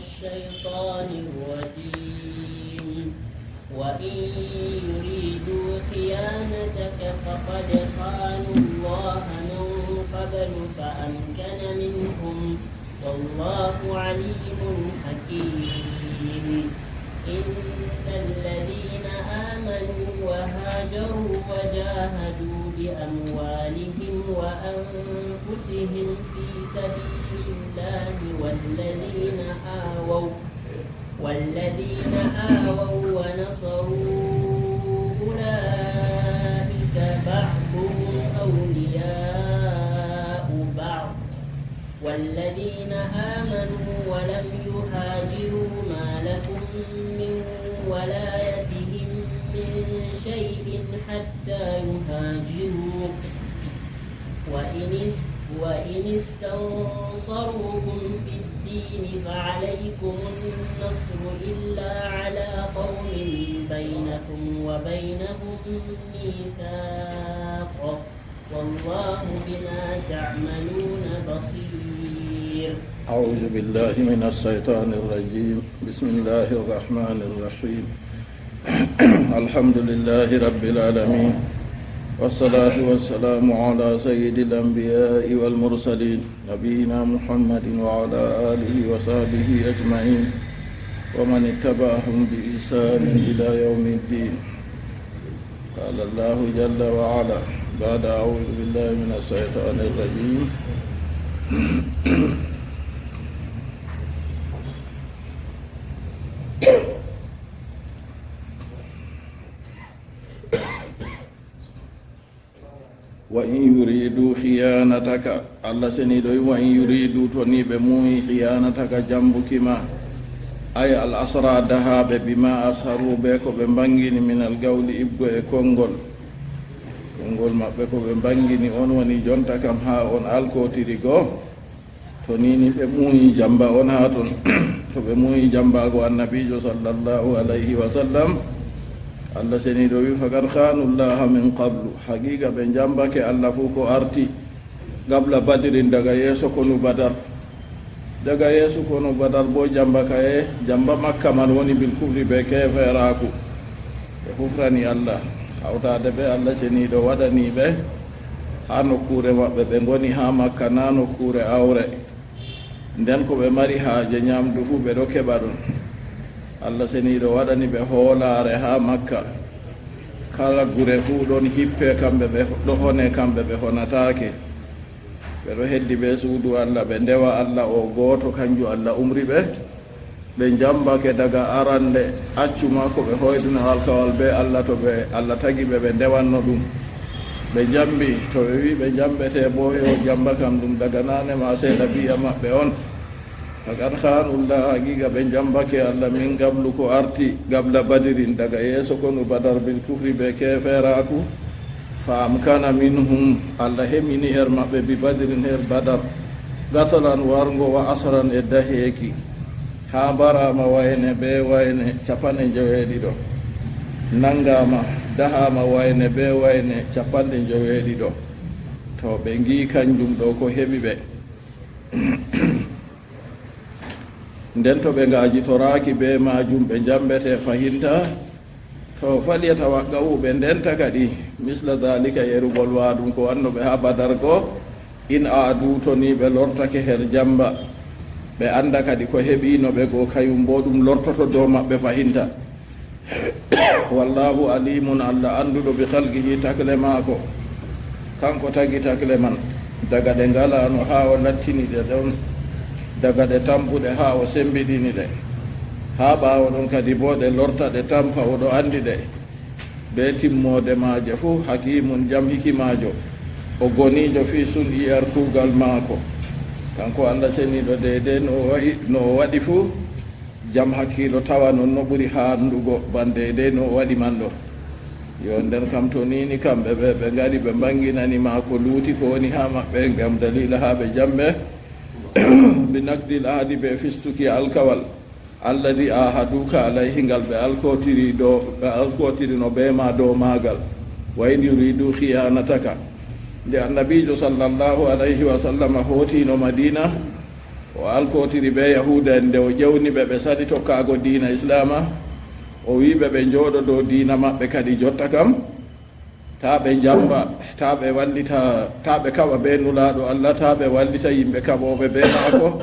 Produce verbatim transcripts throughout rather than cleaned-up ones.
الشيطان الرجيم. وإن يريدوا خيانتك فقد خانوا الله من قبل فأمكن منهم، والله عليم حكيم. إن الذين آمنوا وهاجروا وجاهدوا بأموالهم وأنفسهم في سبيل الله والذين آووا والذين آووا ونصروا أولئك بعضهم أولياء بعض، والذين آمنوا ولم يهاجروا ما لكم من ولايتهم من شيء حتى يهاجروا، وإن اس-، وإن استنصروكم في الدين فعليكم النصر إلا على قوم بينكم وبينهم ميثاق، والله بما تعملون بصير. أعوذ بالله من الشيطان الرجيم. بسم الله الرحمن الرحيم. الحمد لله رب العالمين، والصلاة والسلام على سيد الأنبياء والمرسلين، نبينا محمد وعلى آله وصحبه أجمعين، ومن اتبعهم بإحسان إلى يوم الدين. قال الله جل وعلا بعد أعوذ بالله من الشيطان الرجيم. Wa in yuridu khiyanataka, Allah seniiɗo wi, wa in yuridu, to ni ɓe muuyi, khiyanataka, jambuki ma, ay al asra, dahaaɓe, bima asharu, be ko ɓe mbangini, min al gawli, ibgo e konngol, konngol maɓɓe ko ɓe mbangini, on woni jonta kam haa on alkotiri goo. To ni ni ɓe muuyi jamba on haa ton, to ɓe muuyi jambaago Annabiijo sallallahu alayhi wa sallam, Allah seniiɗo wi, faqad khanu llaha min qablu, haqiiqa ɓe jambake Allah fuu ko arti, qabla badrin, daga yeeso konu Badar. Daga yeeso konu Badar boo jambakaye, jamba Makka man woni bil kufri, be keefeeraaku. Ɓe hufrani Allah, hawtaade ɓe Allah seniiɗo waɗani ɓe haa nokkuure maɓɓe, ɓe ngoni haa Makka, naa nokkuure aawre. Nden ko ɓe mari haaje nyaamdu fuu, ɓe ɗo keɓa ɗum. Allah seniiɗo waɗani ɓe hoolaare haa Makka. Kala gure fuu ɗon hippe kamɓe, ɓe ɗo hone kamɓe, ɓe honataake. Ɓe ɗo heddi bee suudu Allah, ɓe ndewa Allah o gooto, kanjum Allah umri ɓe. Ɓe njambake daga arande, accu ma ko ɓe hoyduno alkawal bee Allah, to ɓe, Allah tagi ɓe, ɓe ndewanno ɗum. Ɓe njambi, to ɓe wi ɓe njambete boo, yo jamba kam ɗum daga naane ma seeɗa biya maɓɓe on. Faqad khanu llaha, haqiiqa ɓe njambake Allah min qablu, ko arti, qabla badrin, daga yeeso konu Badar, bil kufri, be keefeeraaku. Fa amkana minhum, Allah heɓini her maɓɓe, bi badrin, her Badar, qatalan, wargo, wa asran, e daheeki. Haa mbaraama wayne bee wayne cappanɗe njoweeɗiɗo. Nanngaama, dahaama wayne bee wayne cappanɗe njoweeɗiɗo. To ɓe ngi kanjum ɗo ko heɓi ɓe. Nden to ɓe ngaajitoraaki bee maajum, ɓe njambete fahinta. To, falyatawaqqa'u, ɓe ndenta kadi, misla dhalika, yerugol wa ɗum ko wanno ɓe haa Badar go, in aadu, to ni ɓe lortake her jamba, ɓe annda kadi ko heɓiino ɓe go, kayum boo ɗum lortoto dow maɓɓe fahinta. Wallahu alimun, Allah annduɗo, bi khalqihi, takle maako. Kanko tagi takle man, daga ɗe ngalaano haa o lattini ɗe ɗon, daga ɗe tampuɗe haa o sembiɗini ɗe. Haa ɓaawo ɗon kadi boo ɗe lorta, ɗe tampa, o ɗo anndi ɗe. Bee timmoode maaje fuu, hakiimun, jam hikimaajo, o goniijo fii sun'i, er kuugal maako. Kanko Allah seniiɗo, deydey no o wa'i, no o waɗi fuu, jam hakkiilo tawa non no ɓuri haandugo, ban deydey no o waɗi man ɗo. Yo, nden kam to niini kamɓe ɓe, ɓe ngari ɓe mbaŋginani ma ko luuti ko woni haa maɓɓe ngam daliila haa ɓe jamɓe, bi naqdil ahdi, ɓe fistuki alkawal, alladi ahaduka alayhi, ngal ɓe alkotiri ɗo, ɓe alkotirino bee ma dow maagal, wa in yuridu khiyanataka. Nde Annabiijo sallallahu alayhi wa sallam hootino Madiina, O alkotiri ɓe Yahuuda en, nde o ƴewni ɓe, ɓe sali tokkaago diina Islaama. O wi'i ɓe, ɓe njooɗo dow diina maɓɓe kadi jotta kam. Taa ɓe njamba, taa ɓe wallita, taa ɓe kaɓa bee Nulaaɗo Allah, taa ɓe wallita yimɓe kaɓooɓe bee maako.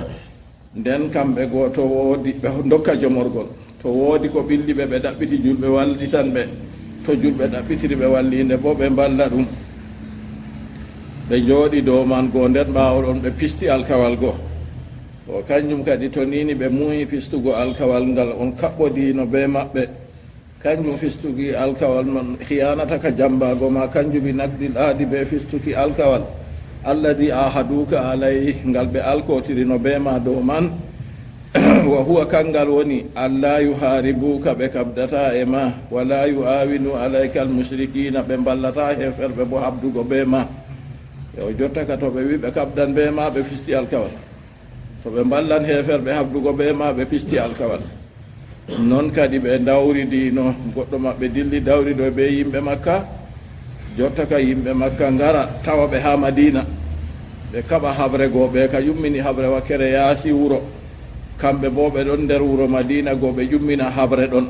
Nden kamɓe go to woodi, ɓe ndokka jomorgol. To woodi ko ɓilli ɓe, ɓe ɗaɓɓiti julɓe wallitan ɓe. To julɓe ɗaɓɓitiri ɓe walliinde boo, ɓe mballa ɗum. Ɓe njooɗi dow man go, nden ɓaawo ɗon ɓe pisti alkawal go. O kanjum kadi to niini ɓe muuyi pistugo alkawal ngal on kaɓɓodiino bee maɓɓe. Kanjum fistugi alkawal man, khiyanata ka jambaago ma, kanjum bi naqdil ahdi, be fistuki alkawal, alladhi ahaduka alayhi, ngal ɓe alkotirino be ma dow man. Wa huwa, kangal woni, alla yuharibuka, ɓe kabdata e ma, wala yuawinu alayka almushrikina, ɓe mballata heferɓe bo habdugo be ma. Yo jotta ka to ɓe wi ɓe kabdan be ma, ɓe fisti alkawal. To ɓe mballan heeferɓe habdugo bee ma, ɓe pisti alkawal. Non kadi ɓe dawridino, goɗɗo maɓɓe dilli dawrido bee yimɓe Makka. Jotta ka yimɓe Makka ngara tawa ɓe haa Madiina. Ɓe kaɓa haɓre go, ɓe ka yummini haɓre wakkere yaasi wuro. Kamɓe boo ɓe ɗon nder wuro Madiina go, ɓe yummina haɓre ɗon.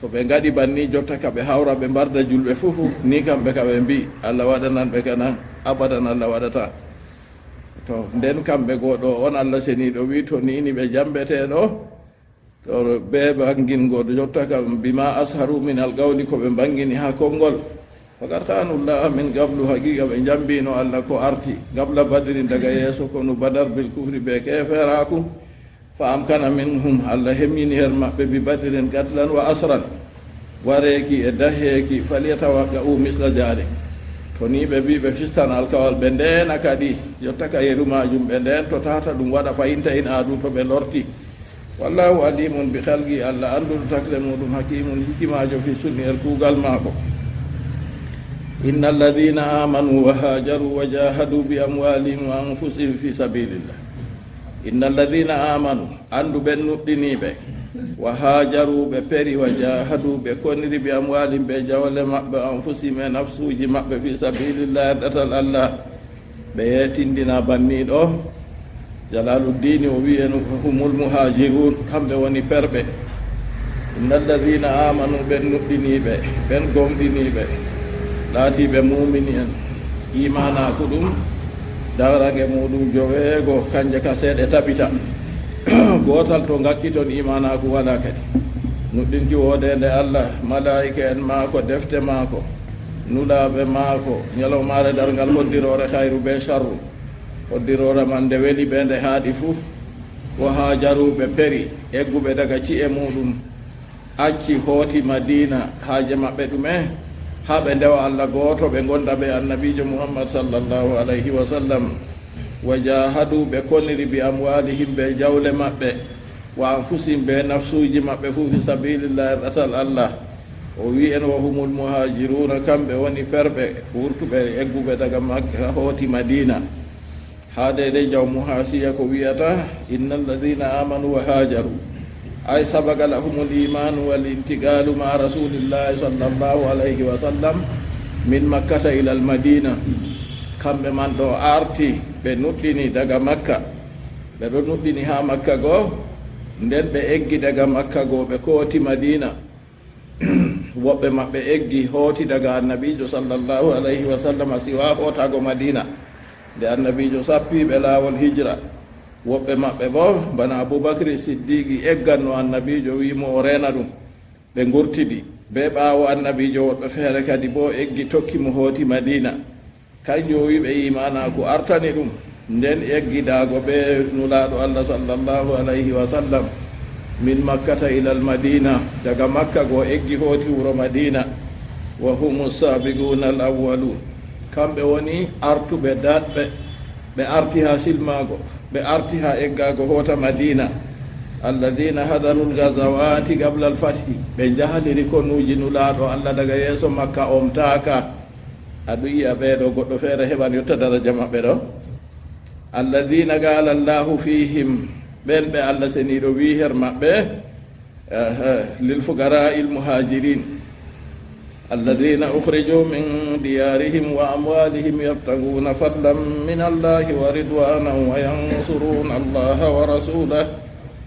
To ɓe ngaɗi banni, jotta ka ɓe hawra, ɓe mbarda julɓe fuu fuu, ni kamɓe ka ɓe mbi'i, Allah waɗanan ɓe kana, abadan Allah waɗata. To, nden kamɓe go ɗo on, Allah seniiɗo wi'i, to niini ɓe jambete ɗo, to be bangin go jotta kam, bima asharu min alqawli, ko ɓe bangini haa konngol. Faqad khanu Allaha min qablu, haqiiqa ɓe jambino Allah ko arti, qabla Badrin, daga yeeso konu Badar, bil kufri, be keeferaaku. Fa amkana minhum, Allah hemyini her maɓɓe, bi Badrin qatlan wa asran, wareeki e daheeki, falyatawaqqa'u misla dhalik. To ni ɓe mbi ɓe fistan alkawal, ɓe ndeena kadi, yotta ka yeru maajum, ɓe ndeento tata ɗum waɗa fayinta in aadu to ɓe lorti. Wallahu alimun bi khalqi, Allah annduɗo takle muɗum, hakimun, hikimaajo fi sun'i, er kuugal maako. Inna alladhina amanu wa hajaru wa jahadu bi amwalihim wa anfusihim fi sabilillah. Inna alladhina amanu, anndu ɓen nuɗɗiniiɓe, wa hajaru, ɓe peri, wa jahadu, ɓe koniri, bi amwalihim, ɓe jawle maɓɓe, anfusihim, e nafsuuji maɓɓe, fi sabilillah, er ɗatal Allah. Ɓe yeetindina banniiɗo, Jalaaluddini, o wi'i en humul muhajirun, kamɓe woni perɓe. Inna alladhina amanu, ɓen nuɗɗiniiɓe, ɓen gomɗiniiɓe, laatiiɓe muumini en, iimaanaaku ɗum, darange muuɗum joweego, kanje ka seeɗe tabita. Gootal to ngakkiton, iimaanaaku walaa kadi. Nuɗɗinki woodeende Allah, malaa'ika en maako, defte maako, nulaaɓe maako, nyalawmaare darngal, hoddiroore khayru bee sharru. Hoddiroore man nde weli ɓe, nde haaɗi fuu. Wa hajaru, ɓe peri, egguɓe daga ci'e muuɗum, acci, hooti Madiina, haaje maɓɓe ɗume? Haa ɓe ndewa Allah gooto, ɓe ngonda bee Annabiijo Muhammad sallallahu alayhi wa sallam. Wa jahadu, ɓe koniri, bi amwalihim, bee jawle maɓɓe, wa anfusihim, bee nafsuuji maɓɓe fuu, fi sabilillah, er ɗatal Allah. O wi'i en, wa humul muhajiruna, kamɓe woni perɓe wurtuɓe, egguɓe daga Makka, hooti Madiina. Haa deydey jawmu haasiya ko wi'ata, inna alladhina amanu wa hajaru, ay sabaqa lahumul imanu wal intiqalu ma'a rasulillahi sallallahu alayhi wa sallam min Makkata ila al Madina. Kamɓe man ɗo arti, ɓe nuɗɗini daga Makka. Ɓe ɗo nuɗɗini haa Makka goo, nden ɓe eggi daga Makka goo, ɓe kooti Madiina. Woɓɓe maɓɓe eggi, hooti daga Annabiijo sallallahu alayhi wa sallam, siwa hootaago Madiina. Nde Annabiijo sappi ɓe laawol hijra, woɓɓe maɓɓe boo, bana Abubakri Siddiqi, egganno Annabiijo, wi'i mo o reena ɗum. Ɓe ngurtidi. Bee ɓaawo Annabiijo, woɗɓe feere kadi boo eggi, tokki mo, hooti Madiina. Kanjum o wi'i ɓe iimaanaaku artani ɗum. Nden eggidaago bee Nulaaɗo Allah sallallahu alayhi wa sallam, min Makkata ilal Madina, daga Makka go eggi hooti wuro Madina. Wa humu saabiquuna al awwaluun. Kamɓe woni artuɓe daɗɓe, ɓe arti haa silmaago, ɓe arti haa eggaago hoota Madina. Alladina hadarul gazawaati qabla al fathi. Ɓe njahaliri konuuji Nulaaɗo Allah daga yeeso Makka omtaaka. A ɗo yi'a ɓee ɗo, goɗɗo feere heɓan yotta daraja maɓɓe ɗo. Alladina qala Allahu fihim, ɓen ɓe Allah seniiɗo wi'i her maɓɓe, eh, eh, lil fuqara il muhajirin. الذين أخرجوا من ديارهم وأموالهم يبتغون فضلا من الله ورضوانا وينصرون الله ورسوله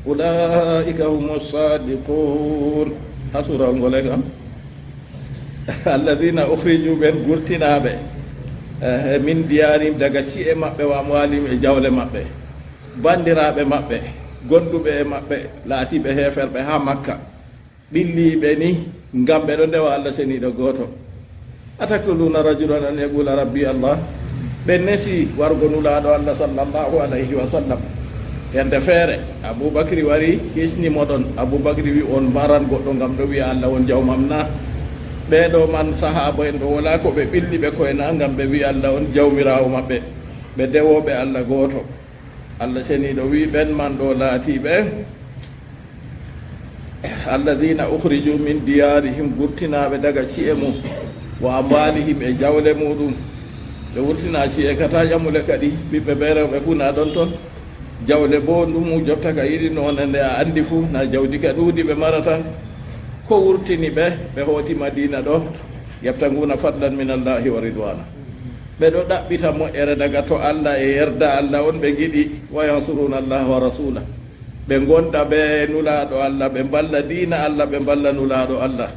أولئك هم الصادقون. Ha suurawol ngol e kam. الذين أخرجوا, ɓen gurtinaaɓe, eh, من ديارهم, daga ci'e maɓɓe, وأموالهم, e jawle maɓɓe, banndiraaɓe maɓɓe, gonduɓe e maɓɓe, laatiiɓe heeferɓe haa Makka. Ɓilliiɓe ni, ngam ɓe ɗo ndewa Allah seniiɗo gooto. أتقتلون رجلا أن يقول ربي الله. Ɓe nesi wargo Nulaaɗo Allah sallallahu alayhi wa sallam. Yande feere, Abu Bakri wari hisni mo ɗon. Abu Bakri wi, "On mbaran goɗɗo ngam ɗo wi'a Allah on jawmam na?" Ɓee ɗo man sahaaba en ɗo wala ko ɓe ɓilli ɓe ko'e na ngam ɓe wi Allah on jawmiraawo maɓɓe. Ɓe dewooɓe Allah gooto. Allah seniiɗo wi, ɓen man ɗo laatiiɓe, الذين أخرجوا من ديارهم, gurtinaaɓe daga ci'e mum, وأموالهم, e jawle muɗum. Ɓe wurtina ci'e ka ta ƴamule kadi, ɓiɓɓe be rewɓe fuu na ɗon ton. Jawle bo ɗum jotta ka iri noone nde a anndi fuu, na jawdi ka ɗuuɗi ɓe marata. Ko wurtini ɓe, ɓe hooti Madiina ɗo, يبتغون فضلا من الله ورضوانا. Ɓe ɗo ɗaɓɓita moƴƴere daga to Allah e yerda Allah on ɓe giɗi, وينصرون الله ورسوله. Ɓe ngonda be Nulaaɗo Allah, ɓe mballa diina Allah, ɓe mballa Nulaaɗo Allah.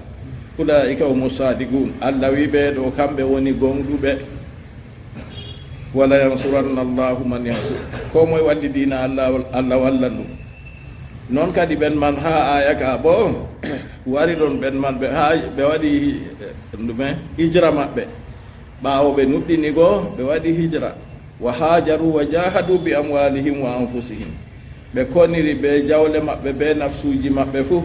أولئك هم الصادقون. Allah wi ɓee ɗo kamɓe woni gonɗuɓe. ولينصرن الله من ينصره. Ko moye walli diina Allah, Allah wallan ɗum. Non kadi ɓen man haa aaya ka bo wari ɗon, ɓen man ɓe haa ɓe waɗi, eh, ɗume, hijra maɓɓe. Ɓaawo ɓe nuɗɗini go, ɓe waɗi hijra. وهاجروا وجاهدوا بأموالهم وأنفسهم. Ɓe koniri be jawle maɓɓe, be nafsuuji maɓɓe fuu.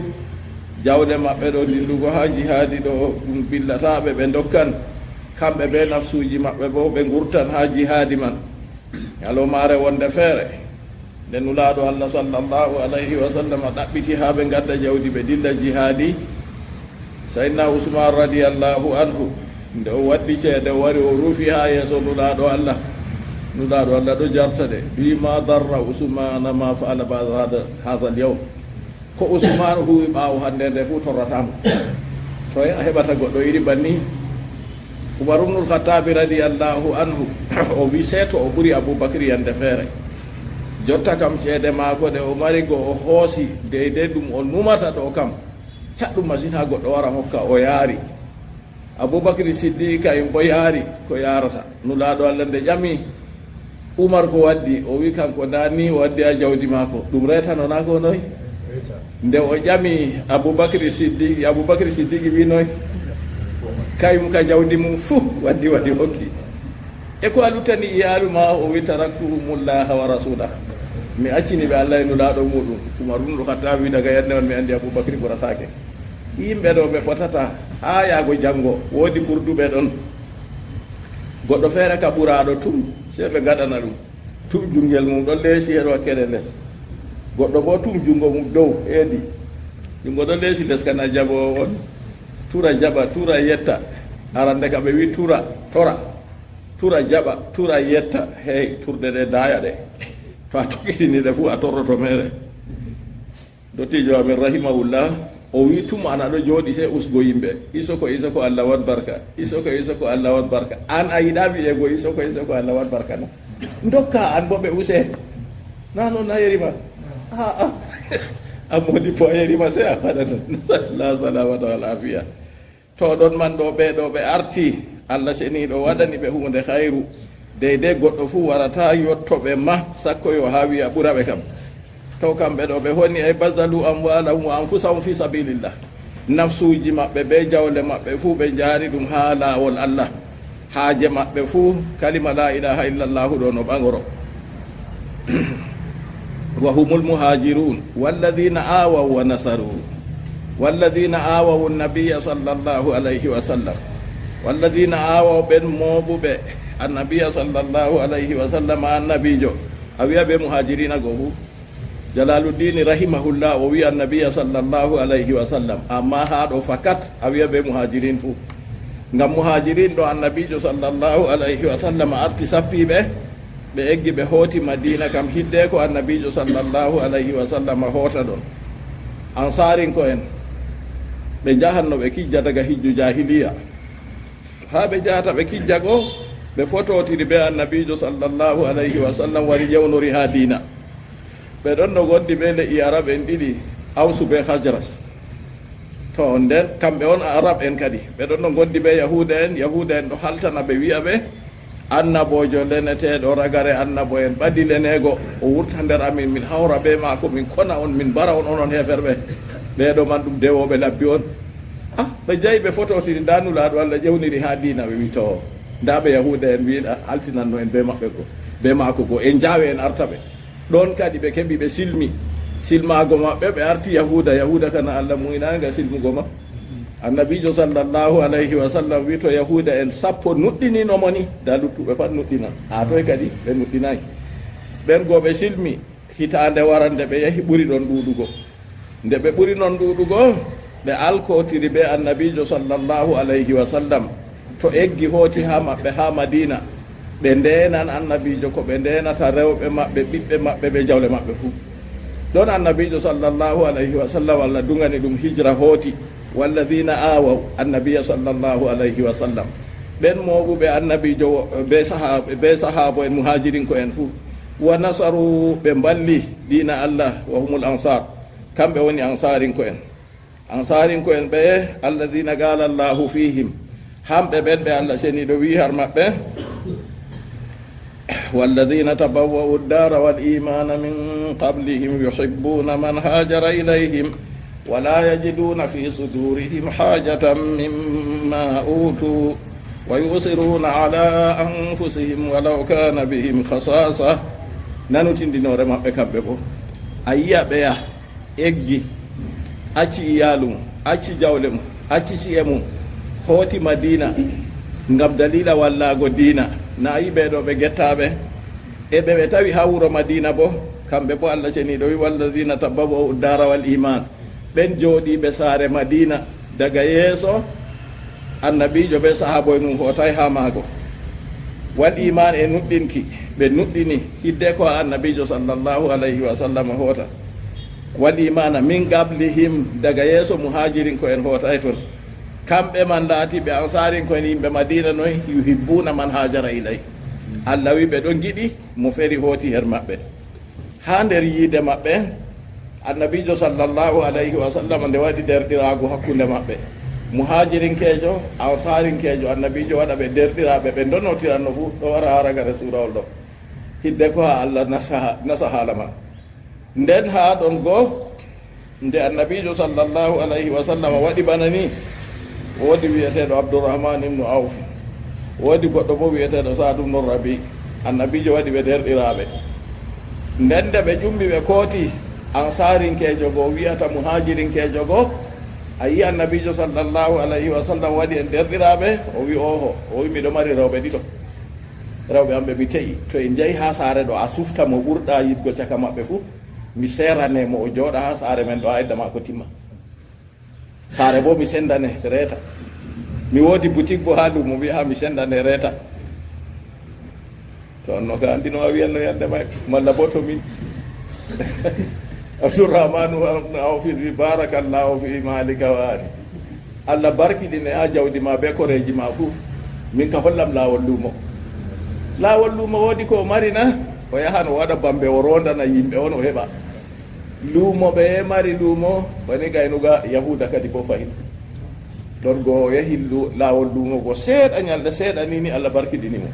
Jawle maɓɓe ɗo dillugo haa jihaadi ɗo ɗum ɓillata ɓe, ɓe ndokkan. Kamɓe be nafsuuji maɓɓe bo ɓe ngurtan haa jihaadi man. Nyalomaare wonde feere, nde Nulaaɗo Allah sallallahu alayhi wa sallam ɗaɓɓiti haa ɓe ngadda jawdi ɓe dilla jihaadi, Sayyidina Usman radiyallahu anhu, nde o waddi ceede, o wari, o rufi haa yeeso Nulaaɗo Allah. Nulaaɗo Allah ɗo jarta de, wi, "ما ضر عثمان ما فعل بعد هذا، هذا اليوم." Ko Usman huwi ɓaawo hannde nde fuu torrataa mo. Toy a heɓata goɗɗo iri banni? Umar ibnul Khattabi radiyallahu anhu, o wi, seeto o ɓuri Abu Bakri yande feere. Jotta kam ceede maako ɗe o mari go o hoosi deydey ɗum o numata ɗo kam. Caɗɗum masin haa goɗɗo wara hokka, o yaari. Abubakri Siddiqi kayum bo yaari ko yaarata. Nulaaɗo Allah nde ƴami, Umar ko waddi? O wi kanko ndaa ni o waddi haa jawdi maako. Ɗum reetano naa ko noy? Nde o ƴami Abubakri Siddiqi, Abubakri Siddiqi wi noy? Kayum ka jawdi mum fuu waddi, waɗi hokki. E ko a luttani iyaalu ma? O wi, "Taraktumullaha wa rasulah." Mi accini ɓe Allah e Nulaaɗo muɗum. Umar ibnul Khattabi wi, "Daga yannde on mi anndi Abubakri ɓurataake." Yimɓe ɗo ɓe potata haa yaago janngo, woodi ɓurduɓe ɗon. Goɗɗo feere ka ɓuraaɗo tum, sey ɓe ngaɗana ɗum. Tum junngel mum ɗon leesi her wakkere les. Goɗɗo boo tum junngo mum dow heedi. Junngo ɗon leesi les, kana jaboowo on. Tura jaɓa, tura yetta. Arande ka ɓe wi tura, tora. Tura jaɓa, tura yetta. Hey, turde ɗe daaya ɗe. To a tokkitini ɗe fuu a torroto meere. Dottijo amin rahimahullah, o wi tum ana ɗo jooɗi sey usgo yimɓe. Isoko, isoko, Allah waɗ barka. Isoko, isoko, Allah waɗ barka. An a yiɗa wi'ego isoko, isoko, Allah waɗ barka na? Ndokka an bo ɓe use. Na non na yerima. A'a. A moodi po a yerima sey a waɗa non. La salamata wal afiya. To ɗon man ɗo ɓee ɗo ɓe arti, Allah seniiɗo waɗani ɓe huunde hayru. Deydey goɗɗo fuu warataa yotto ɓe ma, sakko yo haa wi'a ɓura ɓe kam. To kamɓe ɗo ɓe honi ay bazalu amwalahum wa anfusahum fi sabilillah. Nafsuuji maɓɓe bee jawle maɓɓe fuu ɓe njaari ɗum haa laawol Allah. Haaje maɓɓe fuu kalima laa ilaaha illallaahu ɗo no ɓaŋoro. Wa humul muhajirun walladina awaw wa nasaru walladina awaw nabiyya sallallahu alayhi wa sallam. Walladina awaw, ɓen mooɓuɓe annabiya sallallahu alayhi wa sallam, annabijo. A wi'a be muhajirina go fuu. Jalaluddini rahimahullah o wi'a annabiya sallallahu alayhi wa sallam, amma haa ɗo fakat a wi'a be muhajirin fuu. Ngam muhajirin ɗo annabijo sallallahu alayhi wa sallam arti sappi ɓe, ɓe eggi ɓe hooti Madina kam hiddeko annabijo sallallahu alayhi wa sallam hoota ɗon. Ansarinko'en ɓe njahanno ɓe kijja daga hijju jahiliya. Haa ɓe jahata ɓe kijja go, ɓe fototiri be Annabiijo sallallahu alayhi wa sallam, wari ƴewnori haa diina. Ɓe ɗon no ngondi be le'i Arab en ɗiɗi, Awsu be Khazraj. To, nden kamɓe on Arab en kadi. Ɓe ɗon no ngondi be Yahuuda en, Yahuuda en ɗo haltana ɓe, wi'a ɓe, Annaboojo leneteeɗo ragare annabo en ɓadi leneego, o wurta nder amin, min hawra be maako, min kona on, min mbara on, onon heeferɓe. Ɓe ɗo man ɗum dewooɓe labbi on. Ah, ɓe jahi ɓe fototiri, ndaa Nulaaɗo Allah ƴewniri haa diina, ɓe wi to, ndaa ɓe Yahuuda en wi'ɗa haltinanno en be maɓɓe go, be maako go, en njaawe en arta ɓe. Ɗon kadi ɓe keɓi ɓe silmi. Silmaago maɓɓe, ɓe arti Yahuuda, Yahuuda kana Allah mu'inaanga silmugo ma. Annabiijo sallallahu alayhi wa sallam wi to Yahuuda en sappo nuɗɗinino mo ni, ndaa luttuɓe pat nuɗɗina. Haa toy kadi ɓe nuɗɗinaay. Ɓen go ɓe silmi, hitaande warande ɓe yahi ɓuri ɗon ɗuuɗugo. Nde ɓe ɓuri non ɗuuɗugo, ɓe alkotiri be Annabiijo sallallahu alayhi wa sallam, to eggi hooti haa maɓɓe, haa Madiina, ɓe ndeenan Annabiijo ko ɓe ndeenata rewɓe maɓɓe, ɓiɓɓe maɓɓe, be jawle maɓɓe fuu. Ɗon Annabiijo sallallahu alayhi wa sallam, Allah duŋani ɗum hijra, hooti, "Walladiina aawaw Annabiya sallallahu alayhi wa sallam." Ɓen mooɓuɓe Annabiijo wo-, be saha-, be sahaabo en, muhaajiriŋko en fuu. "Wa nasaru," ɓe mballi diina Allah, "wa humul ansaar." Kamɓe woni Ansaariŋko en. Ansaariŋko en ɓeye, "Alladiina qaala Allaahu fiihim." Hamɓe ɓen ɓe Allah Ceniiɗo wi'i har maɓɓe, "Walladiina tabawwa'u ddaara wal iimaana min qablihim yuhibbuuna man haajara ilayhim, wa laa yajiduuna fii suduurihim haajatan mimmaa uutuu, wa yu'siruuna alaa anfusihim wa law kaana bihim khasaasa." Nanu tindinoore maɓɓe kamɓe bo. A yi'a ɓeya eggi, acci iyaalu mum, acci jawle mum, acci si'e mum, hooti Madiina ngam daliila wallaago diina. Na a yi ɓe ɗo ɓe gettaaɓe? E ɓe ɓe tawi haa wuro Madiina bo, kamɓe bo Allah Ceniiɗo wi, "Walladiina tabawwa'u ddaara wal iimaan." Ɓen jooɗiiɓe saare Madiina daga yeeso Annabiijo be sahaabo'en mum hootaay haa maago. Wal iimaan e nuɗɗinki, ɓe nuɗɗini hiddeko haa Annabiijo sallallahu alayhi wa sallam hoota. Wal iimaana min qablihim, daga yeeso muhaajiriŋko en hootaay ton. Kamɓe man laatiiɓe Ansaariŋko en, yimɓe Madiina noy, "Yuhibbuuna man haajara ilayhim." Allah wi ɓe ɗon ngiɗi mo feri hooti her maɓɓe. Haa nder yiide maɓɓe, Annabiijo sallallahu alayhi wa sallam nde waɗi derɗiraagu hakkunde maɓɓe, muhaajiriŋkeejo, Ansaariŋkeejo, Annabiijo waɗa ɓe derɗiraaɓe, ɓe ndonotiranno fuu, ɗo wara haa ragare suurawol ɗo. Hiddeko haa Allah nasa, nasa haala man. Nden haa ɗon go, nde Annabiijo sallallahu alayhi wa sallam waɗi bana ni, woodi wi'eteeɗo Abdurrahman ibnu Awf, woodi goɗɗo bo wi'eteeɗo Sa'd ibnu Rabi. Annabiijo waɗi ɓe derɗiraaɓe. Nden nde ɓe ƴummi ɓe kooti, Ansaariŋkeejo go wi'ata Muhaajiriŋkeejo go, "A yi Annabiijo sallallahu alayhi wa sallam waɗi en derɗiraaɓe?" O wi, "Ooho." O wi, "Miɗo mari rewɓe ɗiɗo. Rewɓe am ɓe mi te'i. To en njahi haa saare ɗo, a sufta mo ɓurɗa yiɗgo caka maɓɓe fuu. Mi seerane mo, o jooɗa haa saare men ɗo, haa edda maako timma. Saare boo mi sendane reeta. Mi woodi butik boo haa luumo, mi yaha mi sendane reeta." To on no ka anndi no a wi'anno yande may, malla boo to min. Abdurrahmanu ibn Awf wi, "Baarakallahu fi maalika wa ahli." Allah barkiɗine haa jawdi ma bee koreeji ma fuu. Min ka hollam laawol luumo. Laawol luumo woodi ko o mari na? O yahan o waɗa bambe, o roondana yimɓe on, o heɓa. Luumo ɓe mari luumo, bani gaynuga Yahuuda kadi boo fahin. Ɗon go o yahi lu-, laawol luumo go seeɗa, nyalɗe seeɗa ni, ni Allah barkiɗini mo.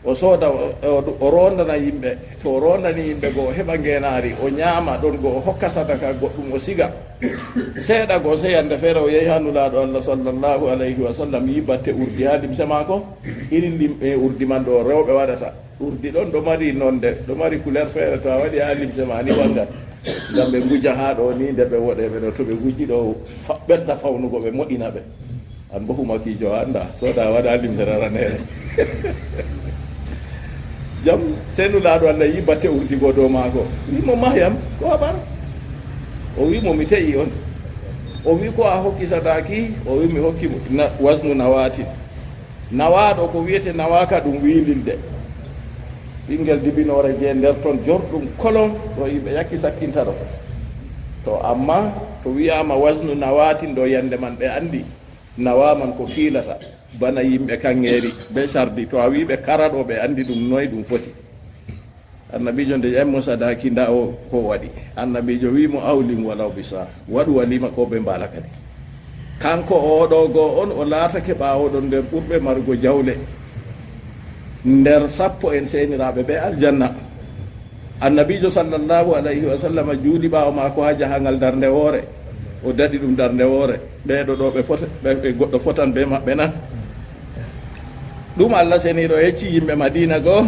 O sooda, o, o, o roondana yimɓe. To o roondani yimɓe go, o heɓa ngeenaari, o nyaama, ɗon go o hokka sadaka goɗɗum o siga. Seeɗa go, sey yande feere o yahi haa Nulaaɗo Allah sallallahu alayhi wa sallam, yi batte urdi haa limse maako, irin lim-, e urdi man ɗo rewɓe waɗata. Urdi ɗon ɗo mari nonde, ɗo mari couleur feere, to a waɗi haa limse ma ni wanga. Ngam ɓe nguja haa ɗo ni, nder ɓe woɗeeɓe ɗo, to ɓe nguji ɗo fa-, ɓerda fawnugo, ɓe mo'ina ɓe. An bo humakiijo a annda, sooda a waɗa limsere raneere. Jam, sey Nulaaɗo Allah yi batte urdi go dow maako. Wi mo, "Mahyam, ko habar?" O wi mo, "Mi te'i on." O wi, "Ko a hokki sadaaki?" O wi, "Mi hokki mo na-, wasnu nawaatin." Nawaaɗo ko wi'ete nawaaka ɗum wiililde. Ɓinngel dibinoore je nder ton jorɗum kolon ɗo yimɓe yakki sakkinta ɗo. To amma to wi'aama wasnu nawaatin ɗo yande man ɓe anndi. Nawaa man ko kiilata. Bana yimɓe kaŋŋeeri bee cardi, to a wi'i ɓe kara ɗo, ɓe anndi ɗum noy ɗum foti. Annabiijo nde ƴami mo sadaaki, ndaa o ko waɗi. Annabiijo wi'i mo, "Awlim walaw bi saa, waɗu waliima ko bee mbaala kadi." Kaŋko oo ɗo go on, o laatake ɓaawoɗon nder ɓurɓe marugo jawle nder sappo en seeniraaɓe bee aljanna. Annabiijo sallallahu alayhi wa sallam juuli ɓaawo maako haa jahaŋgal darnde woore, o daɗi ɗum darnde woore. Ɓee ɗo ɗo ɓe fota, ɓe, ɓe goɗɗo fotan bee maɓɓe na? Ɗum Allah seniiɗo yecci yimɓe Madiina go,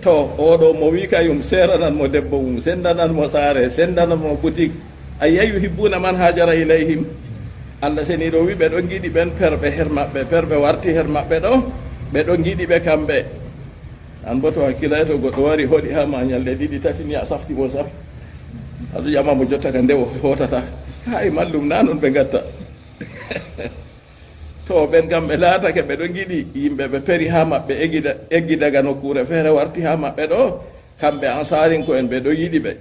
to, oo ɗo mo wi'i kayum seeranan mo debbo mum, sendanan mo saare, sendanan mo butik. Ayya yuhibbuna man hajara ilayhim. Allah seniiɗo wi'i ɓe ɗon ngiɗi ɓen perɓe her maɓɓe, perɓe warti her maɓɓe ɗo, ɓe ɗon ngiɗi ɓe kamɓe. An bo to hakkilay to goɗɗo wari hoɗi haa ma nyalɗe ɗiɗi tati ni a safti mo sam. A ɗo ƴama mo jotta ka nde o hotata. Ka'i mallum na non ɓe ngatta. To ɓen kam ɓe laatake ɓe ɗo ngiɗi yimɓe ɓe peri haa maɓɓe eggi da-, eggi daga nokkuure feere warti haa maɓɓe ɗo, kamɓe ansaarinko'en ɓe ɗo yiɗi ɓe.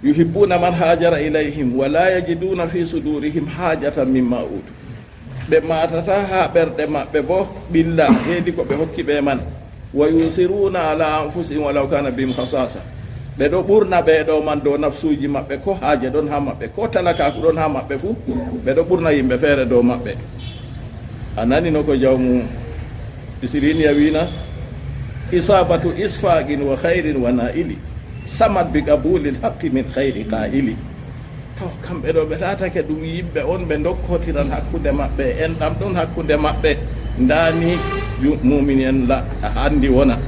Yuhibbuna man hajara ilayhim wa la yajiduna fi sudurihim hajatan mimma utu. Ɓe maatataa haa ɓerɗe maɓɓe boo ɓilla heedi ko ɓe hokki ɓe man. Wa yusiruna ala anfusihim walaw kana bihim khasasa. Ɓe ɗo ɓurna ɓe ɗo man dow nafsuuji maɓɓe, ko haaje ɗon haa maɓɓe, ko talakaaku ɗon haa maɓɓe fuu, ɓe ɗo ɓurna yimɓe feere dow maɓɓe. A nani no ko jawmu Isiriniya wi'na? Isabatu isfaqin wa khairin wa na'ili. Samat bi qabulil haqqi min khairi qa'ili. To, kamɓe ɗo ɓe laatake ɗum yimɓe on ɓe ndokkotiran hakkunde maɓɓe, enɗam ɗon hakkunde maɓɓe. Ndaa ni ju-, muumini en la-, handi wona.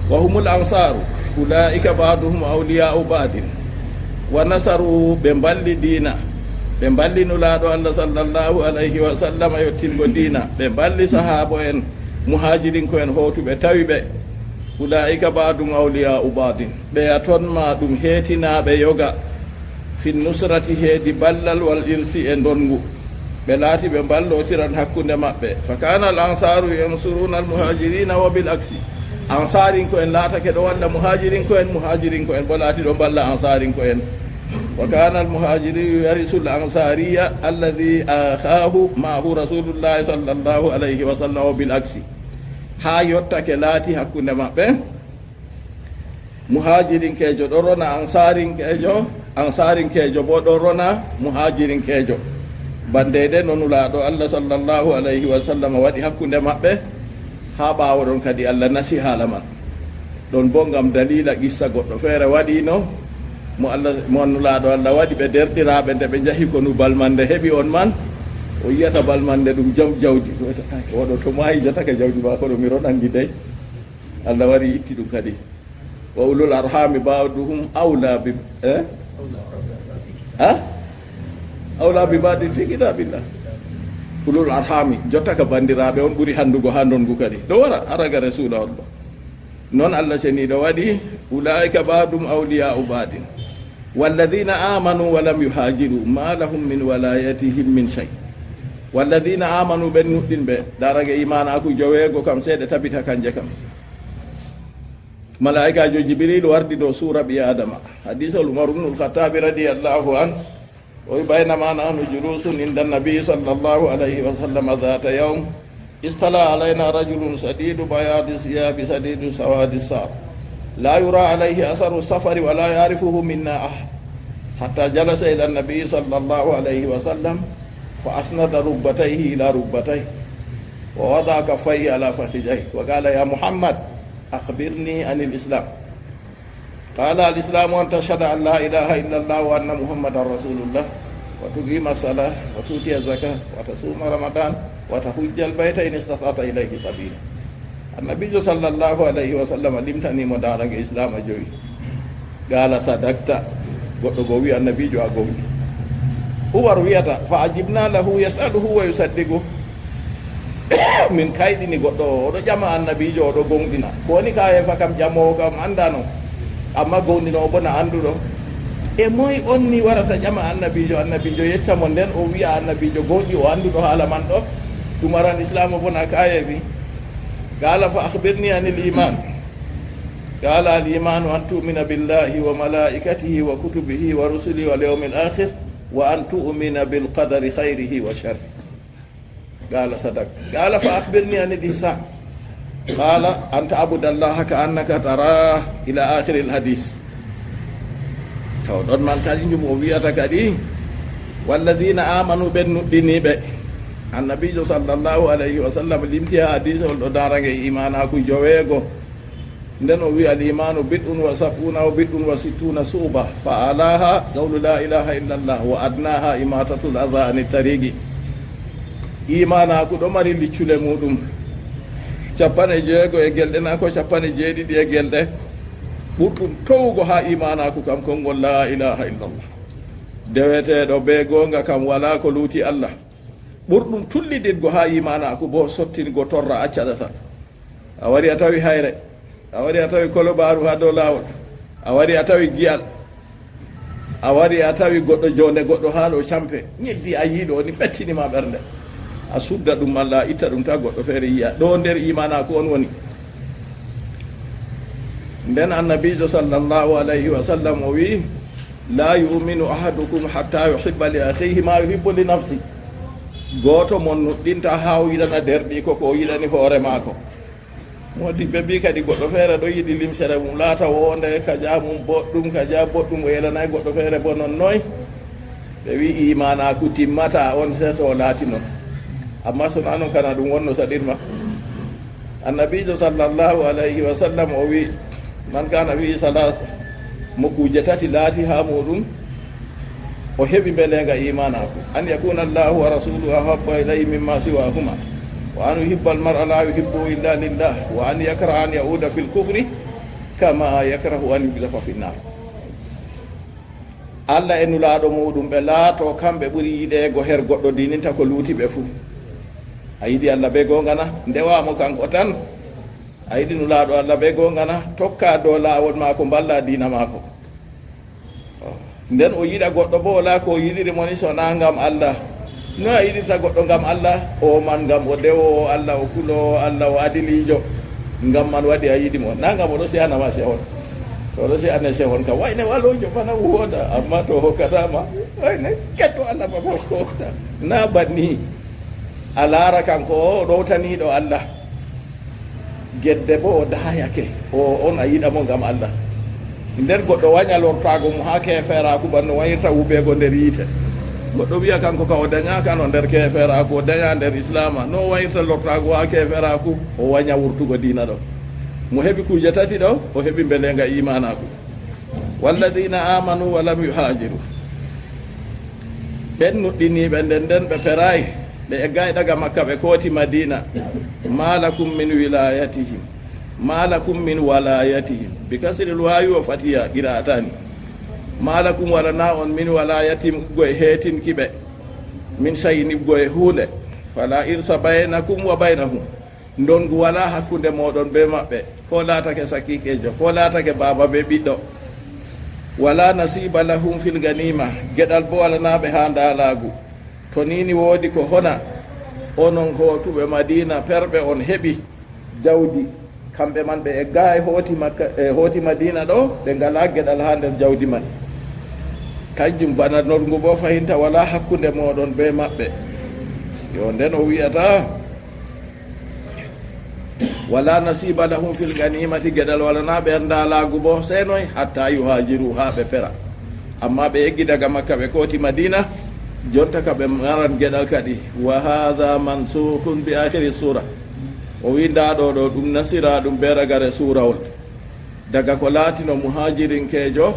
Wa humul ansaru, ulaika ba'duhum awliya'u ba'din. Wa nasaru, ɓe mballi diina, ɓe mballi Nulaaɗo Allah sallallahu alayhi wa sallam yottingo diina, ɓe mballi sahaabo en, muhaajirinkoo'en hootuɓe tawi ɓe. Ulaika ba'duhum awliya'u ba'din. Ɓeya ton ma ɗum heetinaaɓe yoga. Fi nusrati heedi ballal wal irsi e ndonngu. Ɓe laati ɓe mballootiran hakkunde maɓɓe. Fa kana al ansaru yansuruna al muhajirina wa bil aksi. Ansaarinko'en laatake ɗo walla muhaajirinko'en, muhaajirinko'en bo laati ɗo mballa ansaarinko'en. Wa kana al muhajiriyu yarisu al ansariya alladhi akhahu ma'ahu rasulullahi sallallahu alayhi wa sallam wa bil aksi. Haa yottake laati hakkunde maɓɓe. Muhaajirinkeejo ɗo rona ansaarinkeejo, ansaarinkeejo boo ɗo rona muhaajirinkeejo. Bannde ɗe no Nulaaɗo Allah sallallahu alayhi wa sallam waɗi hakkunde maɓɓe, haa ɓaawo ɗon kadi Allah nasi haala man. Ɗon boo ngam daliila qissa goɗɗo feere waɗiino, mo Allah, mo Nulaaɗo Allah waɗi ɓe deerɗiraaɓe nde ɓe njahi konu balmande heɓi on man, o yi'ata balmande ɗum jom jawdi. O wi'ata, "Kay, oɗo to maayi jotake jawdi maako ɗo mi ronan ndi dey." Allah wari itti ɗum kadi. Wa ulul arhami ba'duhum awla bi, eh? Ha? Awla bi ba'din fi kitabillah. Ulul arhami, jotta ka bandiraaɓe on ɓuri handugo haa ndongu kadi. Ɗo wara, hara ga Rasuula on ɗo. Non Allah seniiɗo waɗi, ulaika ba'duhum awliya'u ba'din. Walladhina amanu wa lam yuhajiru ma lahum min walayatihim min shay. Walladhina amanu, ɓen nuɗɗinɓe, darage imaanaaku joweego kam, seeɗe tabita kanje kam. Malaa'ikaajo Jibril wardi dow suura ɓii Aadama. Hadiisol Umar ibnul Khattabi radiyallahu anhu, o wi, baynama nahnu julusun inda nabi sallallahu alayhi wa sallam dhata yawm, istala alayna rajulun shadidu bayadi siyabi shadidu sawadi sha'b. La yura alayhi atharu safari wa la ya'rifuhu minna ahad. Hatta jalasa ila nabi sallallahu alayhi wa sallam, fa asnada rukbatayhi ila rukbatayhi, wa wada'a kaffayhi ala fakhidhayhi, wa qala, ya Muhammad, akhbirni anil Islam. Qala, al Islamu an tashhada an la ilaha illallah wa anna Muhammadan rasulullah, wa tuqima salah, wa tu'tiya zakah, wa tasuma Ramadan, wa tahujja al bayta in istata'ta ilayhi sabila. Annabiijo sallallahu alayhi wa sallam limtani mo daarage Islaama jowi. Qala, sadaqta. Goɗɗo go wi, annabiijo a gonɗi. Umar wi'ata, fa ajibna lahu yas'aluhu wa yusaddiqu. Min kayɗini goɗɗo o, oɗo ƴama annabiijo, oɗo gonɗina. Ko woni kayefa kam, ƴamoowo kam anndano, amma gonɗinoowo bo na annduɗo. E moy on ni warata ƴama annabiijo, annabiijo yecca mo nden, o wi'a annabiijo gonɗi, o annduɗo haala man ɗo? Ɗum aran Islaama bo na kayefi. Qala, fa akhbirni anil iman. Qala, al imanu an tu'mina billahi wa malaikatihi wa kutubihi wa rusulihi wal yawmil akhir, wa an tu'mina bil qadari khayrihi wa sharrihi. Qala sadaq. Qala fa akhbirni anil ihsan. Qala an ta'buda Allaha ka annaka tarah ila akhiril hadis. Taw ɗon man kadi jum o wi'ata kadi, walladina amanu, ɓen nuɗɗiniiɓe. Annabiijo sallallahu alayhi wa sallam limti ha hadisol ɗo darage imanaaku joweego. Nden o wi'i, al imanu bid'un wa sab'una wa bid'un wa sittuna su'ba, fa alaha qawlu la ilaha illa Allah wa adnaha imatatul adha anit tariqi. Imanaaku ɗo mari liccule muɗum capanɗe jeego e gelɗe, na ko capanɗe jeeɗiɗi e gelɗe. Ɓurɗum towugo ha imanaaku kam konngol la ilaha illa Allah. Deweteeɗo be goonga kam wala ko luuti Allah. Ɓurɗum tullidingo ha imanaaku bo sottingo torra acca ɗatal. A wari a tawi hayre, a wari a tawi kolobaaru ha dow laawol, a wari a tawi giyal, a wari a tawi goɗɗo jonde goɗɗo ha ɗo campe, ñeddi a yiiɗo woni ɓettini ma ɓernde. A sudda ɗum malla a itta ɗum ta goɗɗo feere yiya. Ɗo nder imanaaku on woni. Nden annabiijo sallallahu alayhi wa sallam o wi'i, la yu'minu ahadukum hatta yuhibba li akhihi ma yuhibbu li nafsi. Gooto mon nuɗɗinta ha o yiɗana derɗiiko ko o yiɗani hoore maako. Moodibɓe mbi kadi goɗɗo feere ɗo yiɗi limsere mum laata wonde, kaja mum boɗɗum, kaja boɗɗum, o yelanay goɗɗo feere bo non noy. Ɓe wi imanaaku timmata on seto o laati non. Amma so na non kana ɗum wonno saɗirma. Annabiijo sallallahu alayhi wa sallam o wi, man kana fi salasa, mo kuuje tati laati ha muɗum, o heɓi mbelenga imanaaku. An yakuna Allahu wa rasuluhu ahabba ilayhi mimma siwahuma, wa an yuhibba al mar'a la yuhibbuhu illa lillah, wa an yakraha an ya'uda fil kufri kama yakrahu an yuqdafa fin nar. Allah e nulaaɗo muɗum ɓe laato kamɓe ɓuri yiɗeego her goɗɗo dininta ko luuti ɓe fuu. A yiɗi Allah be goonga na? Ndewa mo kanko tan. A yiɗi nulaaɗo Allah be goonga na? Tokka dow laawol maako, mballa diina maako. Nden o yiɗa goɗɗo bo wala ko o yiɗiri mo ni so na ngam Allah. No a yiɗirta goɗɗo ngam Allah? O man ngam o dewowo Allah, o kuloowo Allah, o adiliijo. Ngam man waɗi a yiɗi mo. Na ngam o ɗo se'ana ma se'on. To o ɗo se'ane se'on kam. Wayne waloojo bana wooda, amma to o hokkata ma. Wayne ketto Allah ba ko wooda. Na banni. A laara kanko o ɗowtaniiɗo Allah. Gedde bo o dayake, o on a yiɗa mo ngam Allah. Nden goɗɗo wanya lortaago mo haa keeferaaku, banno wanyirta wubeego nder yiite. Goɗɗo wi'a kanko ka o danyaaka no nder keeferaaku, o danya nder Islaama. No o wanyirta lortaago haa keeferaaku, o wanya wurtugo diina ɗo. Mo heɓi kuuje tati ɗo, o heɓi mbelenga iimaanaaku. Walladina amanu wa lam yuhajiru. Ɓen nuɗɗiniiɓe nden nden ɓe peraay, ɓe eggaay daga Makka ɓe kooti Madina. Ma lakum min wilayatihim. Ma lakum min walayatihim. Bi kasril waawi wa fatiha qira'atani. Ma lakum wala na on min walayatihim uggo e heetinki ɓe. Min shay'in uggo e huunde. Fala irsa baynakum wa baynahum. Ndongu walaa hakkunde mooɗon bee maɓɓe, koo laatake sakiikeejo, koo laatake baaba bee ɓiɗɗo. Walaa nasiiba lahum fil ganiima, geɗal boo alanaa ɓe haa ndaalaagu. To nii ni woodi ko hona, onon hootuɓe Madiina perɓe on heɓi jawdi, kamɓe man ɓe eggaay hooti Makka, e hooti Madiina ɗo, ɓe ngalaa geɗal haa nder jawdi man. Kanjum bana ndongu boo fahinta walaa hakkunde mooɗon bee maɓɓe. Yo nden o wi'ata, Wala nasiba lahum fil ganimati, geɗal walana ɓe ndaalaagu bo, sey noy, hatta yuhajiru, haa ɓe pera. Amma ɓe eggi daga Makka, ɓe kooti Madina, jonta ka ɓe maran geɗal kadi. Wa hadha mansukhun bi akhiri sura. O wi, ndaa ɗo ɗo, ɗum nasira ɗum be ragare suurawol. Daga ko laatino muhajirinkeejo,